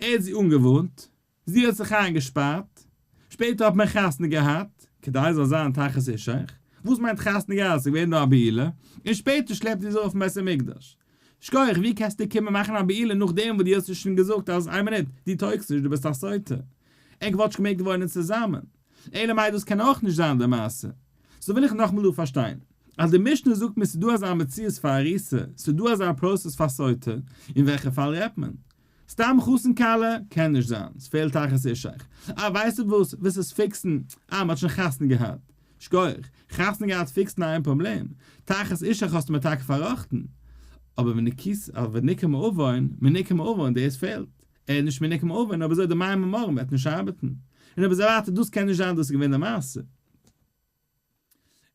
ער האט זי אנגעווארנט, זי האט זיך איינגעשפארט, שפעטער האט מען חתונה געהאט, כדי זאל זיין תחת אישך, וואס מיינט חתונה געהאט? ס'איז געווען דא א בעילה, און שפעטער שלעפט זי זיך אויפן בית המקדש. שכוח, ווי קענסטו קומען מאכן א בעילה נאכדעם וואס דו האסט איר שוין געזאגט אז איין מינוט, דו טויגסט נישט, דו ביסט א סוטה. ענק וואלט שוין געמעגט וואוינען צוזאמען. אלא מאי דאס קען אויך נישט זיין די מעשה. so וויל איך נאכמאל דא פארשטיין. אז די משנה זאגט מיר ס'דא אזא מציאות פאר ארוסה, ס'דא אזא process פאר סוטה, אין וועלכע פאל רעדט מען? סתם חתן כלה? קען נישט זיין, ס'פעלט תחת אישך. אה ווייסטו וואס, ווילסט עס fix ן, אה מ'האט שוין חתונה געהאט. שכוח, חתונה געהאט fix ן איין פראבלעם, תחת אישך האסטו מיר טאקע פארראכטן. אבער ונקה מעוון, מנוקה מעוון דאס פעלט. ער איז נישט מנוקה מעוון אויב אזוי די מים המרים וועט נישט ארבעטן. און אויב אזוי ווייטער דאס קען נישט זיין דאס איז געווען די מעשה.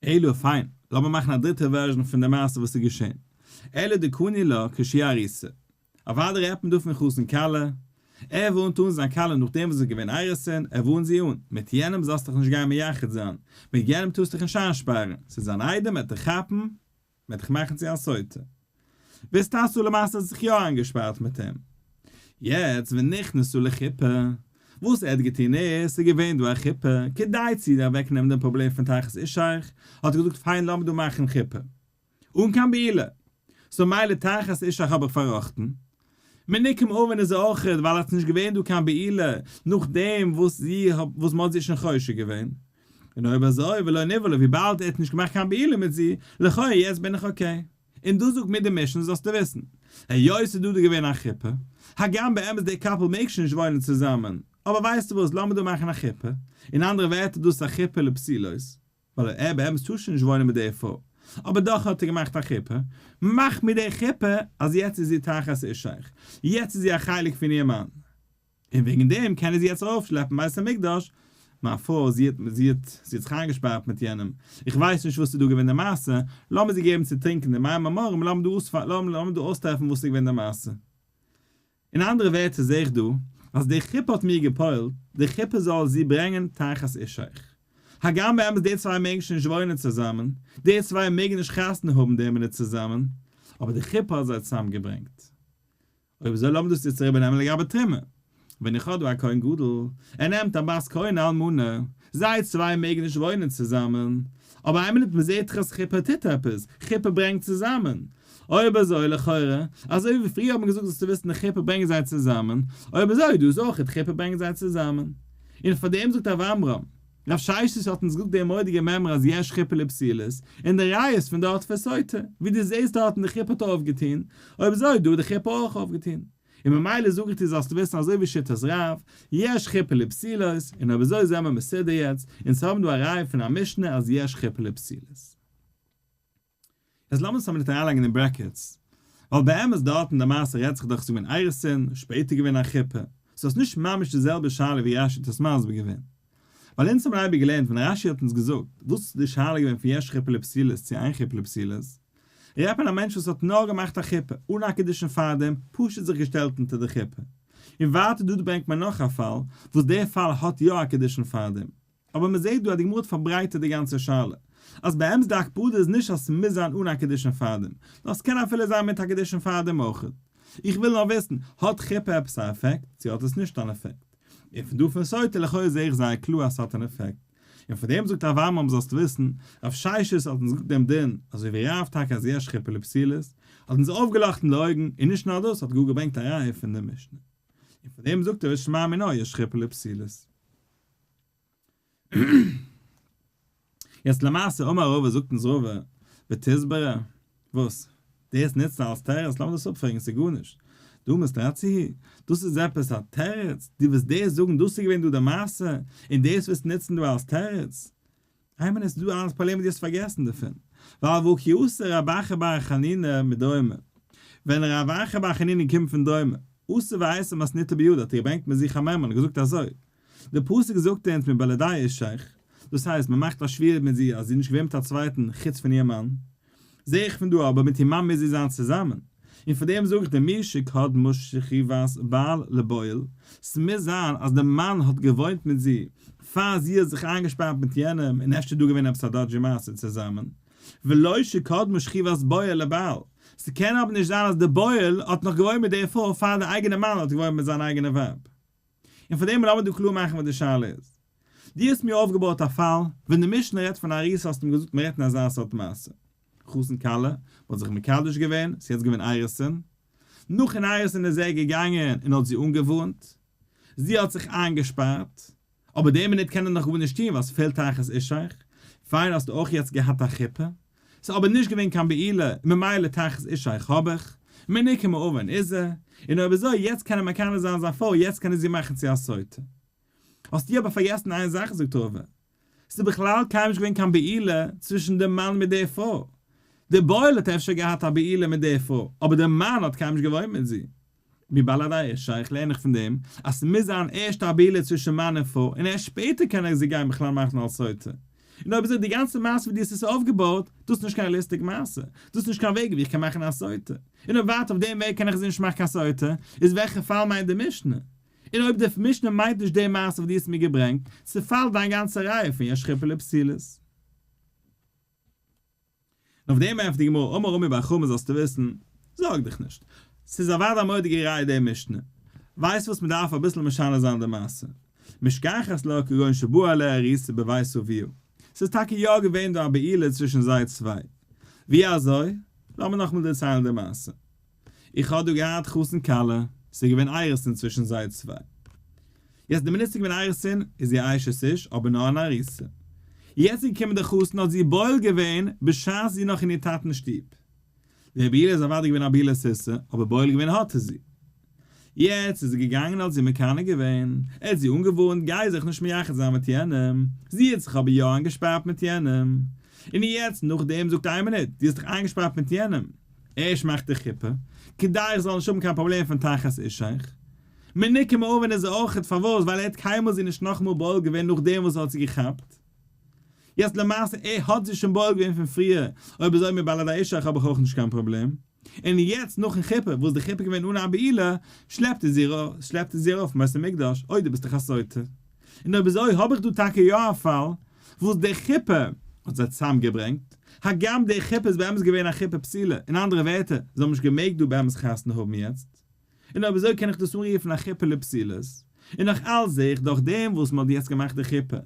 אלא פיין, לאמיר מאכן א דריטע version פון די מעשה וואס איז געשען. אלא דקני לה כשהיא ארוסה. אוודאי רעדט מען דא פון חתן כלה. ער ווארנט אן זיין כלה נאכדעם וואס זי איז געווען אירוסין, ער ווארנט זי אן, מיט יענעם זאלסט דיך נישט גיין מייחד זיין, מיט יענעם טארסט דיך נישט איינשפארן, ס'איז זיין איידעם, ער וועט דיך כאפן, וועט דיך מאכן צו א סוטה. ואיתסרה למעשה האט זיך יא איינגעשפארט מיט אים. יעצט ונכנסה לחופה, וואס ער האט געטון איז, ס'איז געווען דא א חופה, כדי צו אוועק נעמען דעם פראבלעם פון תחת אישך, האט ער געזאגט פיין לאמיר דא מאכן חופה, אן קיין בעילה, so מילא תחת אישך האב איך פארראכטן. מנוקה מעוון איז אויכעט ווייל עס איז נישט געווען דא קיין בעילה נאכדעם וואס זי וואס מ'האט זי שוין חושד געווען. און אויב אזוי ולא נבעלה וויבאלד ער האט נישט געמאכט קיין בעילה מיט זי, לכאו' יעצט בין איך okay. און דאס זאגט מיר די משנה זאלסטו וויסן. היות ס'איז דא דא געווען א חופה, הגם באמת די couple מעג שוין נישט וואוינען צוזאמען, אבער ווייסטו וואס לאמיר דא מאכן א חופה, אין אנדערע ווערטער דאס איז א חופה לפסולות, ווייל ער באמת טאר שוין נישט וואוינען מיט די פרוי, אבער דאך האט ער געמאכט א חופה, מאך מיט די חופה אז יעצט איז זי תחת אישך, יעצט איז זי א חלק פון איר מאן, און וועגן דעם קען ער זי יעצט ארויפשלעפן בית המקדש, מיין פרוי זי האט זי האט זי האט זיך איינגעשפארט מיט יענעם, איך ווייס נישט וואס איז דא געווען די מעשה, לאמיר זי געבן צו טרינקען די מים המרים, לאמיר דא אויסטרעפן וואס איז געווען די מעשה. אין אנדערע ווערטער זעה איך דא אז די חופה האט מיר געפועלט, די חופה זאל זי ברענגען תחת אישך. הגם באמת די צוויי מעגן שוין נישט וואוינען צוזאמען, די צוויי מעגן נישט חתונה האבן די מינוט צוזאמען, אבער די חופה האט זיי צוזאמגעברענגט. אויב אזוי לאמיר דאס יעצט אריבערנעמען לגבי תרומה. ווען איך האב דא א כהן גדול, ער נעמט א בת כהן אלמנה, זיי צוויי מעגן נישט וואוינען צוזאמען, אבער איין מינוט מ'זעט דאך אז חופה טוט עפעס, חופה ברענגט צוזאמען. אויב אזוי לכאורה, אזוי ווי פריער האט מען געזאגט זאלסטו וויסן די חופה ברענגט זיי צוזאמען, אויב אזוי דא איז אויך חופה ברענגט זיי צוזאמען. און פאר דעם זאגט רב עמרם, רב ששת האט אונז געזאגט די מורא'דיגע מימרא אז יש חופה לפסולות, און די ראיה איז פון דארט פון סוטה, ווי דו זעסט דארטן די חופה האט אויפגעטון, אויב אזוי דא האט די חופה אויך אויפגעטון. און ממילא זאג איך דיר זאלסטו וויסן אזוי ווי שיטת רב, יש חופה לפסולות, און אויב אזוי זעמער מסודר יעצט, אונז האבן דא א ראיה פון א משנה אז יש חופה לפסולות. יעצט לאמיר עס א מינוט אריינלייגן אין brackets, ווייל באמת דארט אין די מעשה רעדט זיך דאך ס'איז געווען אירוסין, שפעטער געווען א חופה, so ס'איז נישט ממש די זעלבע שאלה ווי רש"י האט עס מסביר געווען. ווייל אונז האבן אייביג געלערנט ווען רש"י האט אונז געזאגט וואס איז די שאלה געווען פון יש חופה לפסולות צו אין חופה לפסולות, רעדט מען א מענטש וואס האט נאר געמאכט א חופה, אן א קידושין פארדעם, פשוט זיך געשטעלט אונטער די חופה. און ווייטער דא ברענגט מען נאך א פאל, וואס דער פאל האט יא א קידושין פארדעם. אבער מען זעט דא אז די גמרא האט פארברייטערט די גאנצע שאלה, אז באמת די הקפדה איז נישט אז ס'מוז זיין אן א קידושין פארדעם, נאר ס'קען אפילו זיין מיט א קידושין פארדעם אויך. איך וויל נאר וויסן, האט חופה עפעס א עפעקט, צו האט עס נישט אן עפעקט? און פון דא פון סוטה לכאורה זעה איך זייער קלאר אז ס'האט אן עפעקט. און פון דעם זאגט רב עמרם זאלסט וויסן, רב ששת האט אונז געזאגט דעם דין, אזוי ווי רב טאקע אז יש חופה לפסולות, האט אונז אויפגעלאכטן די אויגן, און נישט נאר דאס, האט גאר געברענגט א ראיה פון די משנה. און פון דעם זאגט ער ושמע מינה יש חופה לפסולות. יעצט למעשה אמר רבא זאגט אונז רבא ותסברא וואס? דאס נוצן אלס תירוץ? לאמיר דאס אפפרעגן ס'איז גארנישט דא מתרצא דאס איז עפעס א תירוץ? דו ווילסט דאס זאגן דאס איז געווען דא די מעשה און דאס ווילסטו נוצן דא אלס תירוץ? איין מינוט ס'איז דא א אנדערע פראבלעם וואס דו האסט פארגעסן דערפון, ווייל והא כי אתא רב אחא בר חנינא מדרומא, ווען רב אחא בר חנינא קומט פון דרומא, אתא ואייתי מתניתא בידיה האט ער געברענגט מיט זיך א מימרא און געזאגט אזוי, די פסוק זאגט אונז מבלעדי אישך, דאס הייסט מען מאכט א שבועה מיט זי אז זי איז נישט געווען מיט א צווייטן חוץ פון איר מאן, זע איך פון דא אבער מיט איר מאן מוז זי זיין צוזאמען, און פאר דעם זאג איך דיר מי שקדמה שכיבת בעל לבועל, ס'מוז זיין אז די מאן האט געוואוינט מיט זי פאר זי האט זיך איינגעשפארט מיט יענעם און אפשר איז דא געווען עפעס א dodgy מעשה צוזאמען, ולא שקדמה שכיבת בועל לבעל. ס'קען אבער נישט זיין אז די בועל האט נאך געוואוינט מיט די פרוי פאר די אייגענע מאן האט געוואוינט מיט זיין אייגענע ווייב. און פאר דעם לאמיר דא קלאר מאכן וואס די שאלה איז. דו האסט מיר אויפגעבויט א פאל, ווען די משנה רעדט פון ארוסה האסטו מיר געזאגט מ'רעדט אין אזא סארט מעשה. חתן כלה, מ'האט זיך מקדש געווען, ס'איז יעצט געווען אירוסין. נאכן אירוסין איז ער געגאנגען און האט זי אנגעווארנט. זי האט זיך איינגעשפארט. אבער די מינוט קען ער נאך גארנישט טון ווייל ס'פעלט תחת אישך. פיין האסטו אויך יעצט געהאט א חופה. ס'איז אבער נישט געווען קיין בעילה און ממילא תחת אישך האב איך. מנוקה מעוון איז ער. און אויב אזוי יעצט קען ער מקנא זיין זיין פרוי יעצט קען ער זי מאכן צו א סוטה. האסטו אבער פארגעסן איין זאך זאגט רבא. ס'איז בכלל קיינמאל נישט געווען קיין בעילה צווישן די מאן מיט די פרוי. די בועל האט אפשר געהאט א בעילה מיט די פרוי, אבער די מאן האט קיינמאל נישט געוואוינט מיט זי. מבעל עבירה שייך לערן איך פון דעם אז ס'מוז זיין ערשט א בעילה צווישן מאן און פרוי און ערשט שפעטער קען ער זי גיין בכלל מאכן אלס סוטה. און אויב אזוי די גאנצע מעשה ווי דו האסט עס אויפגעבויט, דאס איז נישט קיין realistic מעשה. דאס איז נישט קיין וועג ווי איך קען מאכן א סוטה. און אויב ווייטער אויף דעם וועג קען איך זי נישט מאכן קיין סוטה, איז וועלכע פאל מיינט די משנה? און אויב די משנה מיינט נישט די מעשה וואס דו האסט מיר געברענגט, צעפאלט דיין גאנצע ראיה פון יש חופה לפסולות. און אויף דעם ענטפערט די גמרא, אמר רמי בר חמא זאלסטו וויסן, זארג דיך נישט, ס'איז אוודאי א מורא'דיגע ראיה די משנה, ווייסט וואס מ'דארף אביסל משנה זיין די מעשה, משכחת לה כגון שבא עליה ארוסה בבית אביה, ס'איז טאקע יא געווען דא א בעילה צווישן זיי צוויי, ווי אזוי? לאמיר נאכאמאל דערציילן די מעשה. איך האב דא געהאט חתן כלה, ס'איז געווען אירוסין צווישן זיי צוויי. יעצט די מינוט ס'איז געווען אירוסין איז זי א אשת איש אבער נאר אן ארוסה. יעצט איז געקומען דער חתן האט זי בועל געווען בשעת זי איז נאך אין איר טאטנ'ס שטוב. די בעילה איז אוודאי געווען א בעילת איסור אבער בועל געווען האט ער זי. יעצט איז ער געגאנגען האט זי מקנא געווען, ער האט זי אנגעווארנט גיי זיך נישט מייחד זיין מיט יענעם, זי האט זיך אבער יא איינגעשפארט מיט יענעם. און יעצט נאכדעם זאגט איין מינוט, דו האסט דיך איינגעשפארט מיט יענעם, ערשט מאכט די חופה, כדי איך זאל נישט האבן קיין פראבלעם פון תחת אישך. מנוקה מעוון איז ער אויכעט, פארוואס? ווייל ער האט קיינמאל זי נישט נאכאמאל בועל געווען נאכדעם וואס ער האט זי געכאפט. יעצט למעשה ער האט זי שוין בועל געווען פון פריער, אויב אזוי מבעל ידי אישך האב איך אויך נישט קיין פראבלעם. און יעצט נאכן חופה, וואס די חופה געווען אן א בעילה, שלעפט ער זי שלעפט ער זי ארויף אין בית המקדש, אוי דו ביסט דאך א סוטה. און אויב אזוי האב איך דא טאקע יא א פאל וואס די חופה האט זיי צוזאם געברענגט, הגם די חופה איז באמת געווען א חופה פסולה, אין אנדערע ווערטער, זיי האבן נישט געמעגט דא באמת חתונה האבן יעצט, און אויב אזוי קען איך דאס אנרופן א חופה לפסולות, און נאך אלץ זעה איך דורך דעם וואס מען האט יעצט געמאכט די חופה,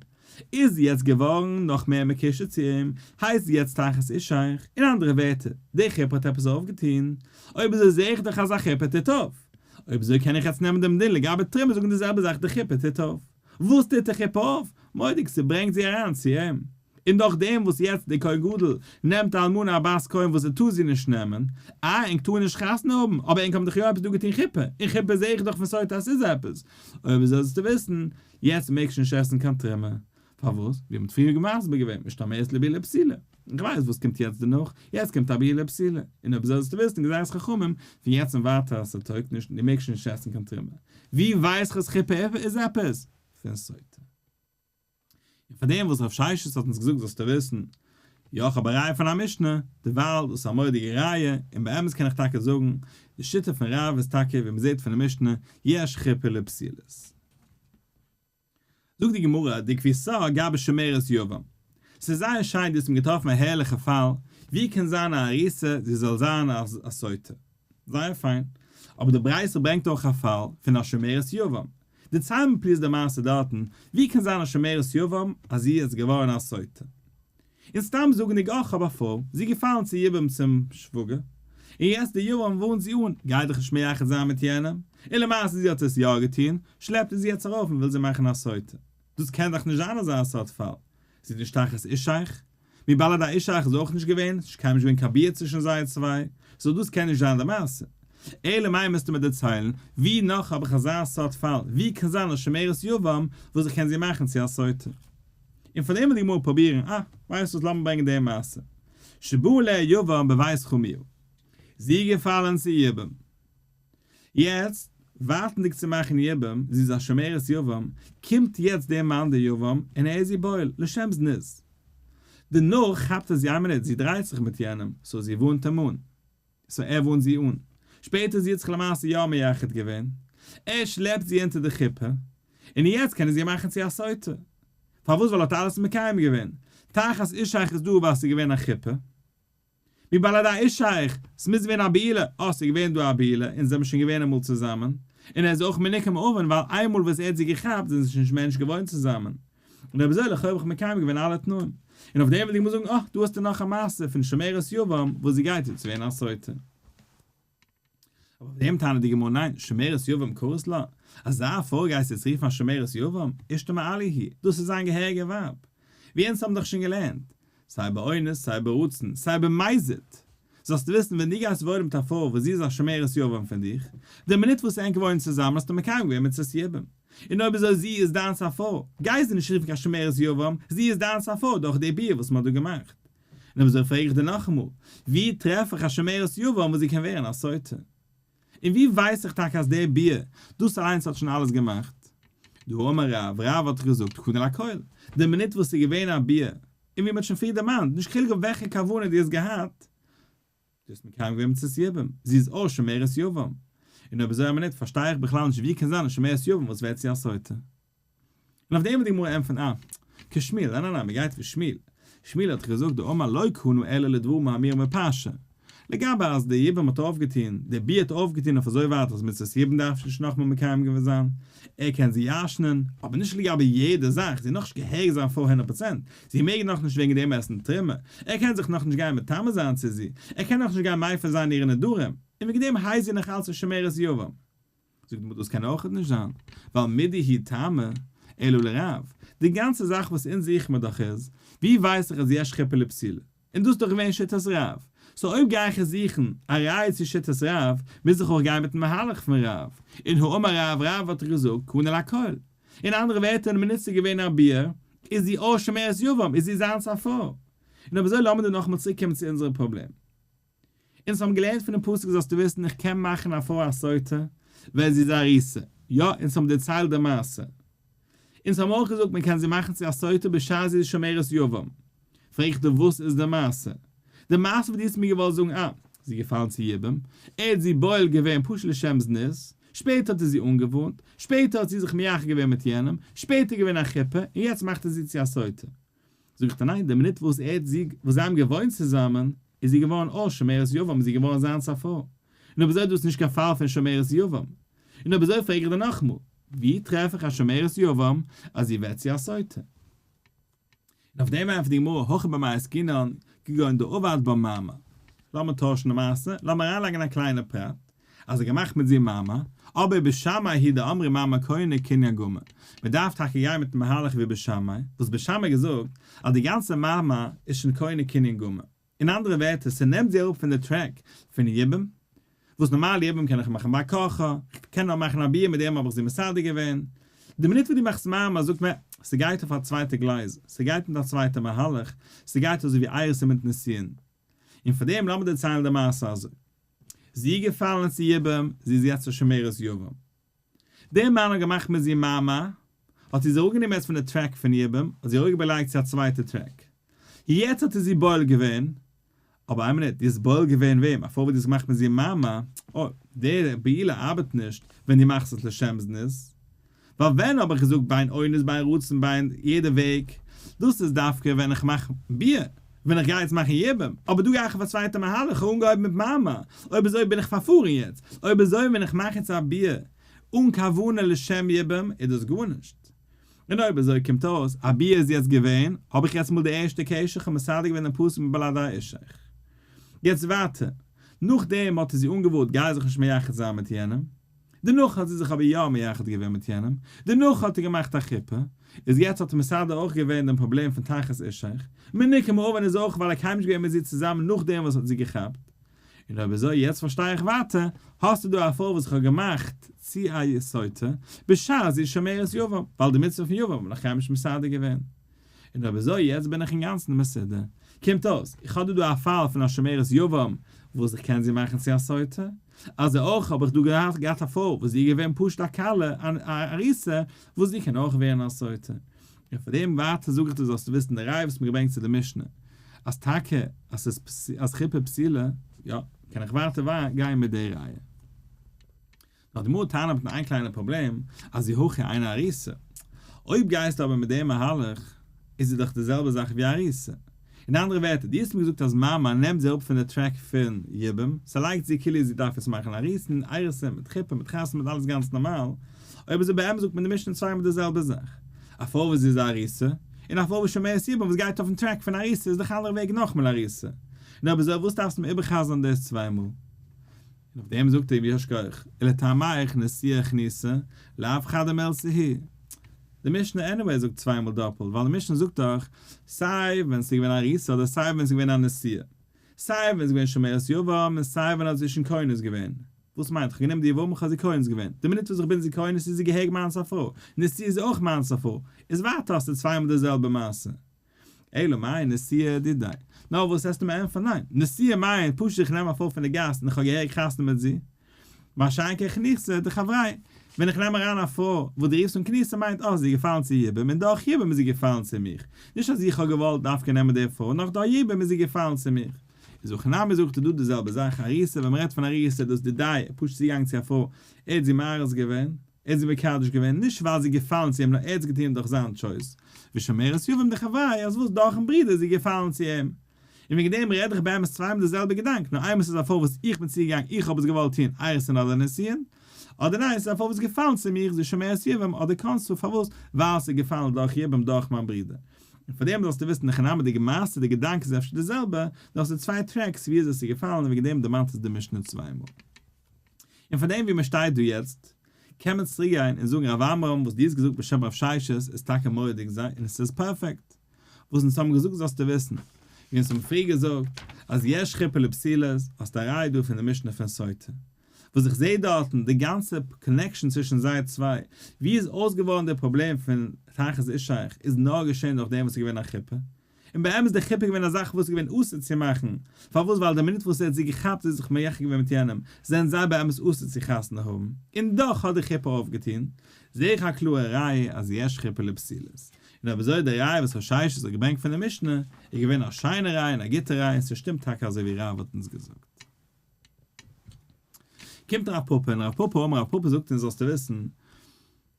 איז זי יעצט געווארן נאך מער מקושר צו אים, הייסט זי יעצט תחת אישך, אין אנדערע ווערטער, די חופה האט עפעס אויפגעטון, אויב אזוי זעה איך דאך אז א חופה טוט אויף, אויב אזוי קען איך יעצט נעמען דעם דין לגבי תרומה זאגן די זעלבע זאך די חופה טוט אויף. וואס טוט די חופה אויף? מורא'דיג ס'ברענגט זי אריין צו אים. און דורך דעם וואס יעצט דער כהן גדול נעמט א אלמנה א בת כהן וואס ער טאר זי נישט נעמען, אה ענק טארן נישט חתונה האבן, אבער ענק האבן דאך יא עפעס דא געטון חופה, און חופה זעה איך דאך פון סוטה אז ס'איז עפעס, אויב אזוי זאלסטו וויסן, יעצט מעגסטו נישט עסן קיין תרומה. פארוואס? ווי מ'האט פריער מסביר געווען, משתמרת לביאה פסולה. איך ווייס וואס קומט יעצט דערנאך, יעצט קומט א ביאה פסולה. און אויב אזוי זאלסטו וויסן גזירת חכמים, פון יעצט און ווייטער אז ס'טויגט נישט און דו מעגסט שוין נישט עסן קיין תרומה. ווי ווייס איך אז חופה איז עפעס? פון סוטה. און פאר דעם וואס רב ששת האט אונז געזאגט זאלסטו וויסן, יא איך האב א ראיה פון א משנה, דערווייל דאס איז א מורא'דיגע ראיה, און באמת קען איך טאקע זאגן, די שיטה פון רב איז טאקע ווי מ'זעט פון די משנה, יש חופה לפסולות. זאגט די גמרא, דכוותה גבי שומרת יבם. ס'איז זייער שיין דו האסט אים געטראפן א הערליכע פאל, ווי קען זיין א ארוסה זי זאל זיין א סוטה? זייער פיין. אבער די ברייתא ברענגט אויך א פאל פון א שומרת יבם. דערצייל מיר please די מעשה דארטן, ווי קען זיין א שומרת יבם אז זי איז געווארן א סוטה? און סתם זאגנדיג אך האב א פרוי, זי געפאלן צו יבום צום שוואגער, און יעצט די יבם ווארנט זי אן, גיי דיך נישט מייחד זיין מיט יענעם, און למעשה זי האט עס יא געטון, שלעפט ער זי יעצט ארויף און וויל זי מאכן א סוטה. דאס קען דאך נישט זיין אזא סארט פאל, זי איז נישט תחת אישך, מבעל ידי אישך איז אויך נישט געווען, ס'איז קיינמאל נישט געווען קיין ביאה צווישן זיי צוויי, so דאס קען נישט זיין די מעשה. אלא מאי מוזטו מיר דערציילן, ווי נאך האב איך אזא סארט פאל, ווי קען זיין א שומרת יבם וואס איך קען זי מאכן צו א סוטה? און פאר דעם וויל די גמרא פרובירן, אה, ווייסט וואס לאמיר ברענגען די מעשה. שבא עליה יבם בבית חמיה. זי איז געפאלען צו יבום. יעצט, ווארטענדיג צו מאכן יבום, זי איז א שומרת יבם, קומט יעצט דער מאן דער יבם און ער איז איר בועל, לשם זנות. דערנאך כאפט ער זי איין מינוט, זי דרייט זיך מיט יענעם, so זי ווארנט אים אן. so ער ווארנט זי אן. שפעטער זי האט זיך למעשה יא מייחד געווען. ער שלעפט זי אונטער די חופה. און יעצט קען ער זי מאכן צו א סוטה. פארוואס? ווייל ער האט אלעס מקיים געווען. תחת אישך איז דא ווייל ס'איז געווען א חופה. מבלעדי אישך, ס'מוז ווערן א בעילה, אה ס'איז געווען דא א בעילה און זיי זענען שוין געווען אמאל צוזאמען, און ער איז אויך מנוקה מעוון ווייל איינמאל וואס ער האט זי געכאפט זענען זיי שוין נישט מער נישט געוואוינט צוזאמען. און אויב אזוי לכאו' האב איך מקיים געווען אלע תנאים. און אויף דעם וועט די גמרא זאגן אה דא האסטו נאך א מעשה פון שומרת יבם וואס זי גייט יעצט ווערן א סוטה. אבער אויף דעם טענה'ט די גמרא ניין, שומרת יבם קרית לה, אזא פרוי גייסטו יעצט רופן א שומרת יבם? אשתו מעליא היא, דאס איז זיין געהעריגע ווייב. ווי אונז האבן דאך שוין געלערנט, סיי באונס, סיי ברצון, סיי במזיד. זאלסטו וויסן ווען דו גייסט וואוינען מיט א פרוי וואס זי איז א שומרת יבם פון דיך, די מינוט וואס ענק וואוינען צוזאמען האסטו מקיים געווען מצות יבום. און אויב אזוי זי איז דיינס א פרוי, גיי זי נישט רופן קיין שומרת יבם, זי איז דיינס א פרוי דורך די ביאה וואס מען האט דא געמאכט. און אויב אזוי פרעג איך דיר נאכאמאל, ווי טרעף איך א שומרת יבם וואס זי קען ווערן א סוטה? און ווי ווייס איך טאקע אז די ביאה, דאס אליינס האט שוין אלעס געמאכט? דהאמר רב, רב האט דאך געזאגט קנה לכל, די מינוט וואס ס'איז געווען א ביאה, און ווי מ'האט שוין פריער דערמאנט, נישט קיין חילוק אויף וועלכע כוונה דו האסט געהאט, דו האסט מקיים געווען מצות יבום, זי איז אויך שומרת יבם. און אויב אזוי א מינוט פארשטיי איך בכלל נישט ווי קען זיין א שומרת יבם וואס ווערט צו א סוטה. און אויף דעם וועט די גמרא ענטפערן אה, כשמואל, ניין ניין ניין, מ'גייט ווי שמואל, שמואל האט דאך געזאגט דאמר לא קנה אלא לדברים האמורים בפרשה, לגבי אז די יבום האט אויפגעטון, די ביאה האט אויפגעטון אויף אזוי ווייט אז מצות יבום דארף נישט נאכמאל מקיים געווען זיין, ער קען זי ירש'נען, אבער נישט לגבי יעדע זאך, זי איז נאכנישט געהעריג זיין פרוי הונדערט פראצענט, זי מעג נאכנישט וועגן דעם עסן תרומה, ער קען זיך נאכנישט גיין מטמא זיין צו זי, ער קען נאכנישט גיין מפר זיין אירע נדרים, און וועגן דעם הייסט זי נאך אלץ א שומרת יבם. זאגט די גמרא דאס קען אויכעט נישט זיין, ווייל מידי הוא טעמא, אלא לרב, די גאנצע זאך וואס אונז זוכן מיר דאך איז, ווי ווייס איך אז יש חופה לפסולה? און דאס איז דאך געווען שיטת רב, so אויב גיי איך זוכן א ראיה צו שיטת רב, מוז איך אויך גיין מיטן מהלך פון רב, און האמר רב, רב האט דאך געזאגט קנה לכל. אין אנדערע ווערטער אין מינוט ס'איז געווען א ביאה, איז זי אויך שומרת יבם, איז זי זיינס א פרוי. און אויב אזוי לאמיר דא נאכאמאל צוריק קומען צו אונזערע פראבלעם. אונז האבן געלערנט פונעם פסוק זאלסטו וויסן איך קען מאכן א פרוי א סוטה ווען זי איז ארוסה, יא אונז האבן דערציילט די מעשה. אונז האבן אויך געזאגט מען קען זי מאכן צו א סוטה בשעת זי איז שומרת יבם. פרעג איך דיר וואס איז די מעשה? די מעשה וואס דו האסט מיר געוואלט זאגן אה, זי איז געפאלן צו יבום, ער האט זי בועל געווען פשוט לשם זנות, שפעטער האט ער זי אנגעווארנט, שפעטער האט זי זיך מייחד געווען מיט יענעם, שפעטער געווען א חופה, און יעצט מאכט ער זי צו א סוטה. זאג איך דיר ניין, די מינוט וואס ער האט זי, וואס זיי האבן געוואוינט צוזאמען, איז זי געווארן אויס שומרת יבם, איז זי געווארן זיינס א פרוי. און אויב אזוי איז דאס נישט קיין פאל פון שומרת יבם. און אויב אזוי פרעג איך דיר נאכאמאל, ווי טרעף איך א שומרת יבם אז זי ווערט צו א סוטה? און אויף דעם ענטפערט די גמרא, הכא במאי עסקינן, כגון דעבד בה מאמר. לאמיר טוישן די מעשה, לאמיר אריינלייגן א קליינע פרט, אז ער געמאכט מיט זי מאמר, אבער בית שמאי היא דאמרי מאמר קונה קנין גמור, מען דארף טאקע גיין מיטן מהלך ווי בית שמאי, וואס בית שמאי געזאגט אז די גאנצע מאמר איז שוין קונה קנין גמור, אין אנדערע ווערטער ס'נעמט זי אראפ פון די track פון יבום, וואס נארמאל יבום קען איך מאכן בעל כרחה, כ'קען נאר מאכן א ביאה מיט דעם האב איך זי מסדר געווען, די מינוט וואס דו מאכסט מאמר זאגט מען ס'גייט אויף א צווייטע גלייז, ס'גייט מיט א צווייטע מהלך, ס'גייט אזוי ווי אירוסין מיט נישואין. און פאר דעם לאמיר דערציילן די מעשה אזוי. זי איז געפאלן צו יבום, זי איז יעצט א שומרת יבם. דער מאן האט געמאכט מיט זי מאמר, האט זי זי אראפגענומען יעצט פון די track פון יבום, האט זי אראפגעלייגט צו א צווייטע track. יעצט האט ער זי בועל געווען, אבער איין מינוט, דו האסט בועל געווען וועם? א פרוי וואס דו האסט געמאכט מיט זי מאמר? אוי, די בעילה ארבעט נישט ווען דו מאכסט עס לשם זנות. ווייל ווען האב איך געזאגט בין אונס בין רצון בין יעדע וועג, דאס איז דווקא ווען איך מאך ביאה, ווען איך גיי יעצט מאכן יבום, אבער דא גיי איך אויף א צווייטע מהלך, איך האב אנגעהויבן מיט מאמר, אויב אזוי בין איך פארפארן יעצט, אויב אזוי ווען איך מאך יעצט א ביאה אן כוונה לשם יבום איז דאס גארנישט. און אויב אזוי קומט אויס א ביאה איז יעצט געווען, האב איך יעצט מאל די ערשטע קשר, איך האב מסדר געווען דעם פסוק מיט בלעדי אישך. יעצט ווייטער, נאכדעם האט ער זי אנגעווארט גיי זיך נישט מייחד זיין מיט יענעם, דערנאך האט זי זיך אבער יא מייחד געווען מיט יענעם, דערנאך האט ער געמאכט א חופה, איז יעצט האט מסדר אויך געווען דעם פראבלעם פון תחת אישך, מנוקה מעוון איז אויך ווייל ער קיינמאל נישט געווען מיט זי צוזאמען נאכדעם וואס האט זי געכאפט. און אויב אזוי יעצט פארשטיי איך ווייטער, האסטו דא א פרוי וואס איך האב געמאכט צו א סוטה, בשעת זי איז שומרת יבם, ווייל די מצוה פון יבם האט מען נאך קיינמאל נישט מסדר געווען. און אויב אזוי יעצט בין איך אינגאנצן מסודר. קומט אויס, איך האב דא דא א פאל פון א שומרת יבם וואס איך קען זי מאכן צו א סוטה, אזוי אויך האב איך דא געהאט געהאט א פרוי וואס זי איז געווען פשוט א כלה, אן ארוסה, וואס זי קען אויך ווערן א סוטה. און פאר דעם ווייטער זאג איך דיר זאלסטו וויסן די ראיה וואס מען געברענגט צו די משנה, אז טאקע אז ס'איז אז חופה פסולה, יא, קען איך ווייטער גיין מיט די ראיה. נאר די גמרא טענה'ט מיט איין קליינע פראבלעם, אז אי הכי אינה ארוסה. אויב גייסטו אבער מיט דעם מהלך, איז זי דאך די זעלבע זאך ווי ארוסה. אין אנדערע ווערטער, דו האסט מיר געזאגט אז מיין מאן נעמט זי אראפ פון די track פון יבום, ס'לייגט זי כאילו זי דארף יעצט מאכן אריסין, אירוסין, מיט חופה, מיט חתונה, מיט אלעס גאנץ נארמאל. אויב אזוי באמת זאגט מען די משנה צוויי מאל די זעלבע זאך. א פרוי וואס זי איז א ארוסה, און א פרוי וואס שומרת יבום וואס גייט אויפן track פון ארוסה איז דאך אנדערע וועג נאכמאל ארוסה. און אויב אזוי וואס דארפסטו מיר איבער'חזר'ן דאס צוויי מאל? און אויף דעם זאגט ער אים יישר כח, ולטעמיך נשואה כנוסה, לאו חדא מילתא היא. די משנה anyway זאגט צוויי מאל דאפעלט, ווייל די משנה זאגט דאך סיי ווען ס'איז געווען ארוסה אדער סיי ווען ס'איז געווען א נשואה. סיי ווען ס'איז געווען שומרת יבם און סיי ווען האט זי שוין כונס געווען. וואס מיינט? כ'האב גענומען די יבמה כ'האב זי כונס געווען. די מינוט וואס איך בין זי כונס איז זי געהעריג מיינס א פרוי. נשואה איז אויך מיינס א פרוי. איז ווייטער האסטו צוויי מאל די זעלבע מעשה. אלא מאי נשואה דידיה. נאר וואס וועסטו מיר ענטפערן? ניין. נשואה מיינט פשוט איך נעם א פרוי פון די גאס און איך האב געהעריג חתונה מיט זי. מה שאין כן כנוסה דחבריה. ווען איך נעם אריין א פרוי וואס דו רופסט אן כנוסה מיינט אז זי איז געפאלן צו יבום און דורך יבום איז זי געפאלן צו מיך. נישט אז איך האב געוואלט דווקא נעמען די פרוי נאר דורך יבום איז זי געפאלן צו מיך. איז הכי נמי זאגט ער דא די זעלבע זאך ארוסה ווען מ'רעדט פון ארוסה דאס דידיה פשוט צוגעגאנגען צו א פרוי ער האט זי מארס געווען. ער האט זי מקדש געווען, נישט ווייל זי איז געפאלן צו אים, נאר ער האט עס געטון דורך זיין choice, ושומרת יבם דחבריה, אז וואס דורכן ברודער איז זי געפאלן צו אים. און וועגן דעם רעד איך באמת צוויי מאל די זעלבע געדאנק, נאר איינמאל ס'איז א פרוי וואס איך בין צוגעגאנגען, איך האב עס געוואלט טון, אירוסין אדער נישואין, אדער ניין, ס'איז א פרוי וואס איז געפאלן צו מיר, זי איז שומרת יבם, אדער כנסה, פארוואס? ווייל ס'איז געפאלן דורך יבום דורך מיין ברודער. און פאר דעם זאלסטו וויסן, הכי נמי די מעשה, די געדאנק איז אפשר די זעלבע, נאר ס'איז צוויי tracks ווי אזוי ס'איז געפאלן, און וועגן דעם דערמאנט עס די משנה צוויי מאל. און פון דעם ווי מען שטייט דא יעצט, קען מען צוריק גיין און זאגן רב עמרם וואס דו האסט געזאגט בשם רב ששת איז טאקע מורא'דיג זיי און עס איז פערפעקט. וואס אונז האבן געזאגט זאלסטו וויסן. ווי אונז האבן פריער געזאגט אז יש חופה לפסולות, האסטו א ראיה דא פון די משנה פון סוטה. וואס איך זעה דארטן, די גאנצע connection צווישן זיי צוויי, ווי איז אויסגעווארן די פראבלעם פון תחת אישך איז נאר געשען דורך דעם וואס איז געווען א חופה. און באמת איז די חופה געווען א זאך וואס איז געווען אסור צו מאכן, פארוואס ווייל די מינוט וואס ער האט זי געכאפט זי זיך מייחד געווען מיט יענעם, זענען זיי באמת אסור צו חתונה האבן, און דאך האט די חופה אויפגעטון, זעה איך א קלארע ראיה אז יש חופה לפסולות, און אויב אזוי די ראיה וואס ר' ששת האט געברענגט פון די משנה, איז געווען א שיינע ראיה און א גוטע ראיה און ס'שטימט טאקע אזוי ווי רב האט אונז געזאגט. קומט רב פפא און רב פפא אמר רב פפא זאגט אונז זאלסטו וויסן,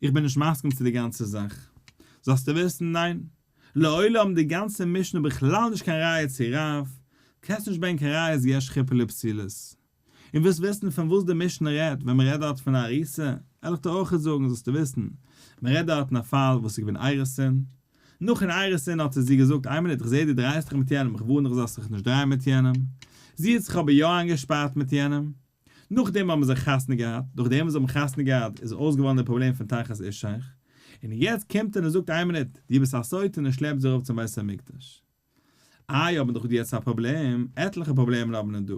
איך בין נישט מסכים צו די גאנצע זאך, זאלסטו וויסן ניין, לעולם די גאנצע משנה בכלל נישט קיין ראיה צו רב, קענסט נישט ברענגען קיין ראיה אז יש חופה לפסולות. און ווילסט וויסן פון וואס די משנה רעדט ווען מען רעדט דארט פון א ארוסה, על איך דיר אויכעט זאגן זאלסטו וויסן, מען רעדט דארט אין א פאל וואס איז געווען אירוסין, נאכן אירוסין האט זי געזאגט איין מינוט איך זעה דו דרייסט דיך מיט יענעם איך ווארן דיך זאלסט זיך נישט דרייען מיט יענעם, זי האט זיך אבער יא איינגעשפארט מיט יענעם, נאכדעם האבן זיי חתונה געהאט, נאכדעם וואס זיי האבן חתונה געהאט איז אויסגעווארן די פראבלעם פון תחת אישך, און יעצט קומט ער און זאגט איין מינוט, דו ביסט א סוטה און ער שלעפט זי ארויף צום בית המקדש. איי האבן דאך דא יעצט א פראבלעם, עטליכע פראבלעמען האבן מיר דא.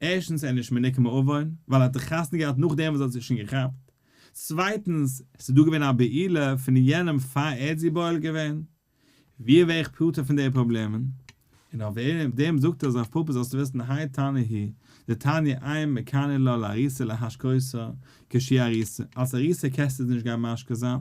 ערשטנס ער איז נישט מנוקה מעוון, ווייל ער האט דאך חתונה געהאט נאכדעם וואס ער האט זי שוין געכאפט. צווייטנס, עס איז דא געווען א בעילה פון יענעם פאר ער האט זי בועל געווען. ווי ווער איך פטור פון די פראבלעמען? און אויף דעם זאגט ער אז רב פפא זאלסטו וויסן האי תנא הוא דתניא אין מקנין לה לארוסה להשקותה כשהיא ארוסה, אלס ארוסה קענסטו זי נישט גיין משקה זיין,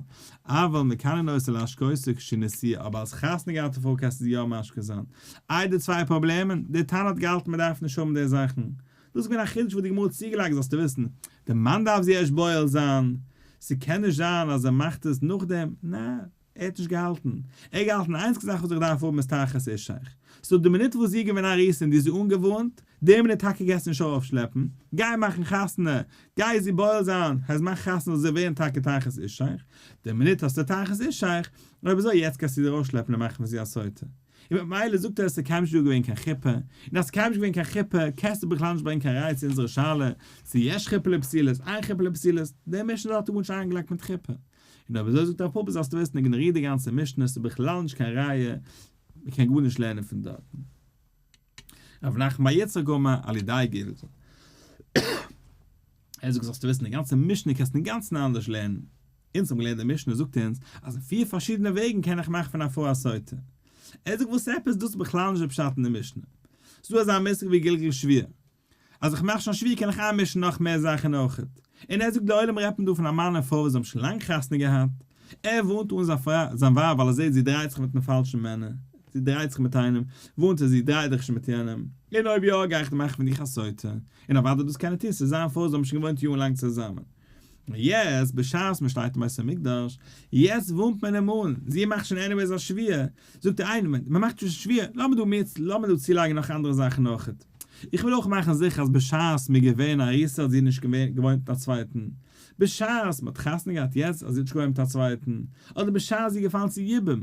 אבל מקנין אותה להשקותה כשהיא נשואה, אבער אלס חתונה געהאטע פרוי קענסטו זי יא משקה זיין. איי די צוויי פראבלעמען? די תנא האט געהאלטן מען דארף נישט האבן די זאכן. דאס איז געווען א חידוש וואס די גמרא האט צוגעלייגט זאלסטו וויסן, די מאן דארף זי ערשט בועל זיין, ס'קען נישט זיין אז ער מאכט עס נאכדעם, נע. ער האט נישט געהאלטן. ער האט געהאלטן די איינציגסטע זאך וואס איך דארף האבן איז תחת אישך. so די מינוט וואס זי איז געווען ארוסה און דו האסט זי אנגעווארנט, די מינוט טאקע גייסטו נישט ארויפשלעפן, גיי מאכן חתונה, גיי זי בועל זיין, הייסט מאך חתונה זאל זי ווערן טאקע תחת אישך, די מינוט האסטו תחת אישך, אויב אזוי יעצט קענסטו זי ארויסשלעפן און מאכן פון זי א סוטה. און ממילא זאגט ער עס איז קיינמאל נישט דא געווען קיין חופה, און אז ס'איז קיינמאל נישט געווען קיין חופה קענסטו בכלל נישט ברענגען קיין ראיה צו אונזערע שאלה צו יש חופה לפסולות, אין חופה לפסולות, די משנה דארט האט גארנישט איינגעלייגט מיט חופה. און אויב אזוי זאגט רב פפא זאלסטו וויסן איגנאריר די גאנצע משנה ס'איז בכלל נישט קיין ראיה מען קען גארנישט לערנען פון דארטן. רב נחמן בר יצחק אמר על ידי גלגול. ער זאגט זאלסטו וויסן די גאנצע משנה קענסטו אינגאנצן אנדערש לערנען. אונז האבן געלערנט די משנה זאגט אונז אז אין פיר פארשידענע וועגן קען איך מאכן פון א פרוי א סוטה. ער זאגט וואס עפעס דאס איז בכלל נישט די פשט אין די משנה. ס'דא אזא מושג ווי גלגול שבועה. אז איך מאך שוין שבועה קען איך איינמישן נאך מער זאכן אויכעט. און ער זאגט לעולם רעדט מען דא פון א מאן און פרוי וואס האבן שוין לאנג חתונה געהאט, ער ווארנט אן זיין פרוי זיין ווייב ווייל ער זעט זי דרייט זיך מיטן פאלשן מענער, זי דרייט זיך מיט איינעם, ווארנט ער זי דריי דיך נישט מיט יענעם, און אויב יא גיי איך דיר מאכן פון דיך א סוטה, און אוודאי דאס קען ער טון ס'איז זיין פרוי זיי האבן שוין געוואוינט יארן לאנג צוזאמען. יעצט בשעת מען שטייט אין בית המקדש, יעצט ווארנט מען אים אן, זי מאכט שוין anyways א שבועה, זאגט ער איין מינוט, מען מאכט שוין שבועה, לאמיר דא מיט, לאמיר דא צולייגן נאך אנדערע זאכן אויכעט. איך וויל אויך מאכן זיכער אז בשעת מ'איז געווען ארוסה האט זי נישט געוואוינט מיט א צווייטן, בשעת מ'האט חתונה געהאט יעצט אז זי האט נישט געוואוינט מיט א צווייטן, אדער בשעת זי איז געפאלן צו יבום,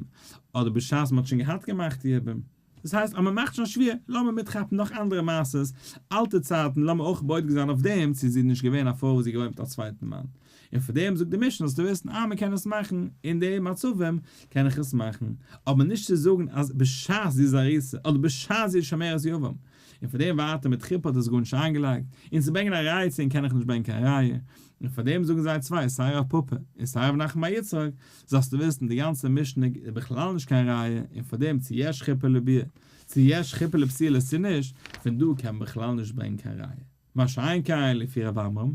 אדער בשעת מ'האט שוין געהאט געמאכט יבום. דאס הייסט אז מען מאכט שוין שבועה, לאמיר מיטכאפן נאך אנדערע מעשות, אלטע צייטן, לאמיר אויך בודק זיין אויף דעם צו זי איז נישט געווען א פרוי וואס זי געוואוינט מיט א צווייטן מאן. און פאר דעם זאגט די משנה זאלסטו וויסן אז מען קען עס מאכן, אין די מצבים קען איך עס מאכן, אבער נישט צו זאגן אז בשעת זי איז ארוסה אדער בשעת זי איז שומרת יבם, און פאר דעם ווייטער מיט חופה האט עס גארנישט איינגעלייגט, און צו ברענגען א ראיה צו אים קען איך נישט ברענגען קיין ראיה, און פאר דעם זאגן זיי צוויי סיי רב פפא און סיי רב נחמן בר יצחק, זאלסטו וויסן די גאנצע משנה איז בכלל נישט קיין ראיה, און פאר דעם צו יש חופה לביאה צו יש חופה לפסילות צו נישט, פון דא קען מען בכלל נישט ברענגען קיין ראיה. מה שאין כן לפי רב עמרם,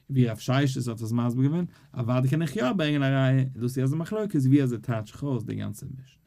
ווי רב ששת האט עס מסביר געווען, אוודאי קען איך יא ברענגען א ראיה, און דאס איז די מחלוקת ווי אזוי טייטש איך אויס די גאנצע משנה.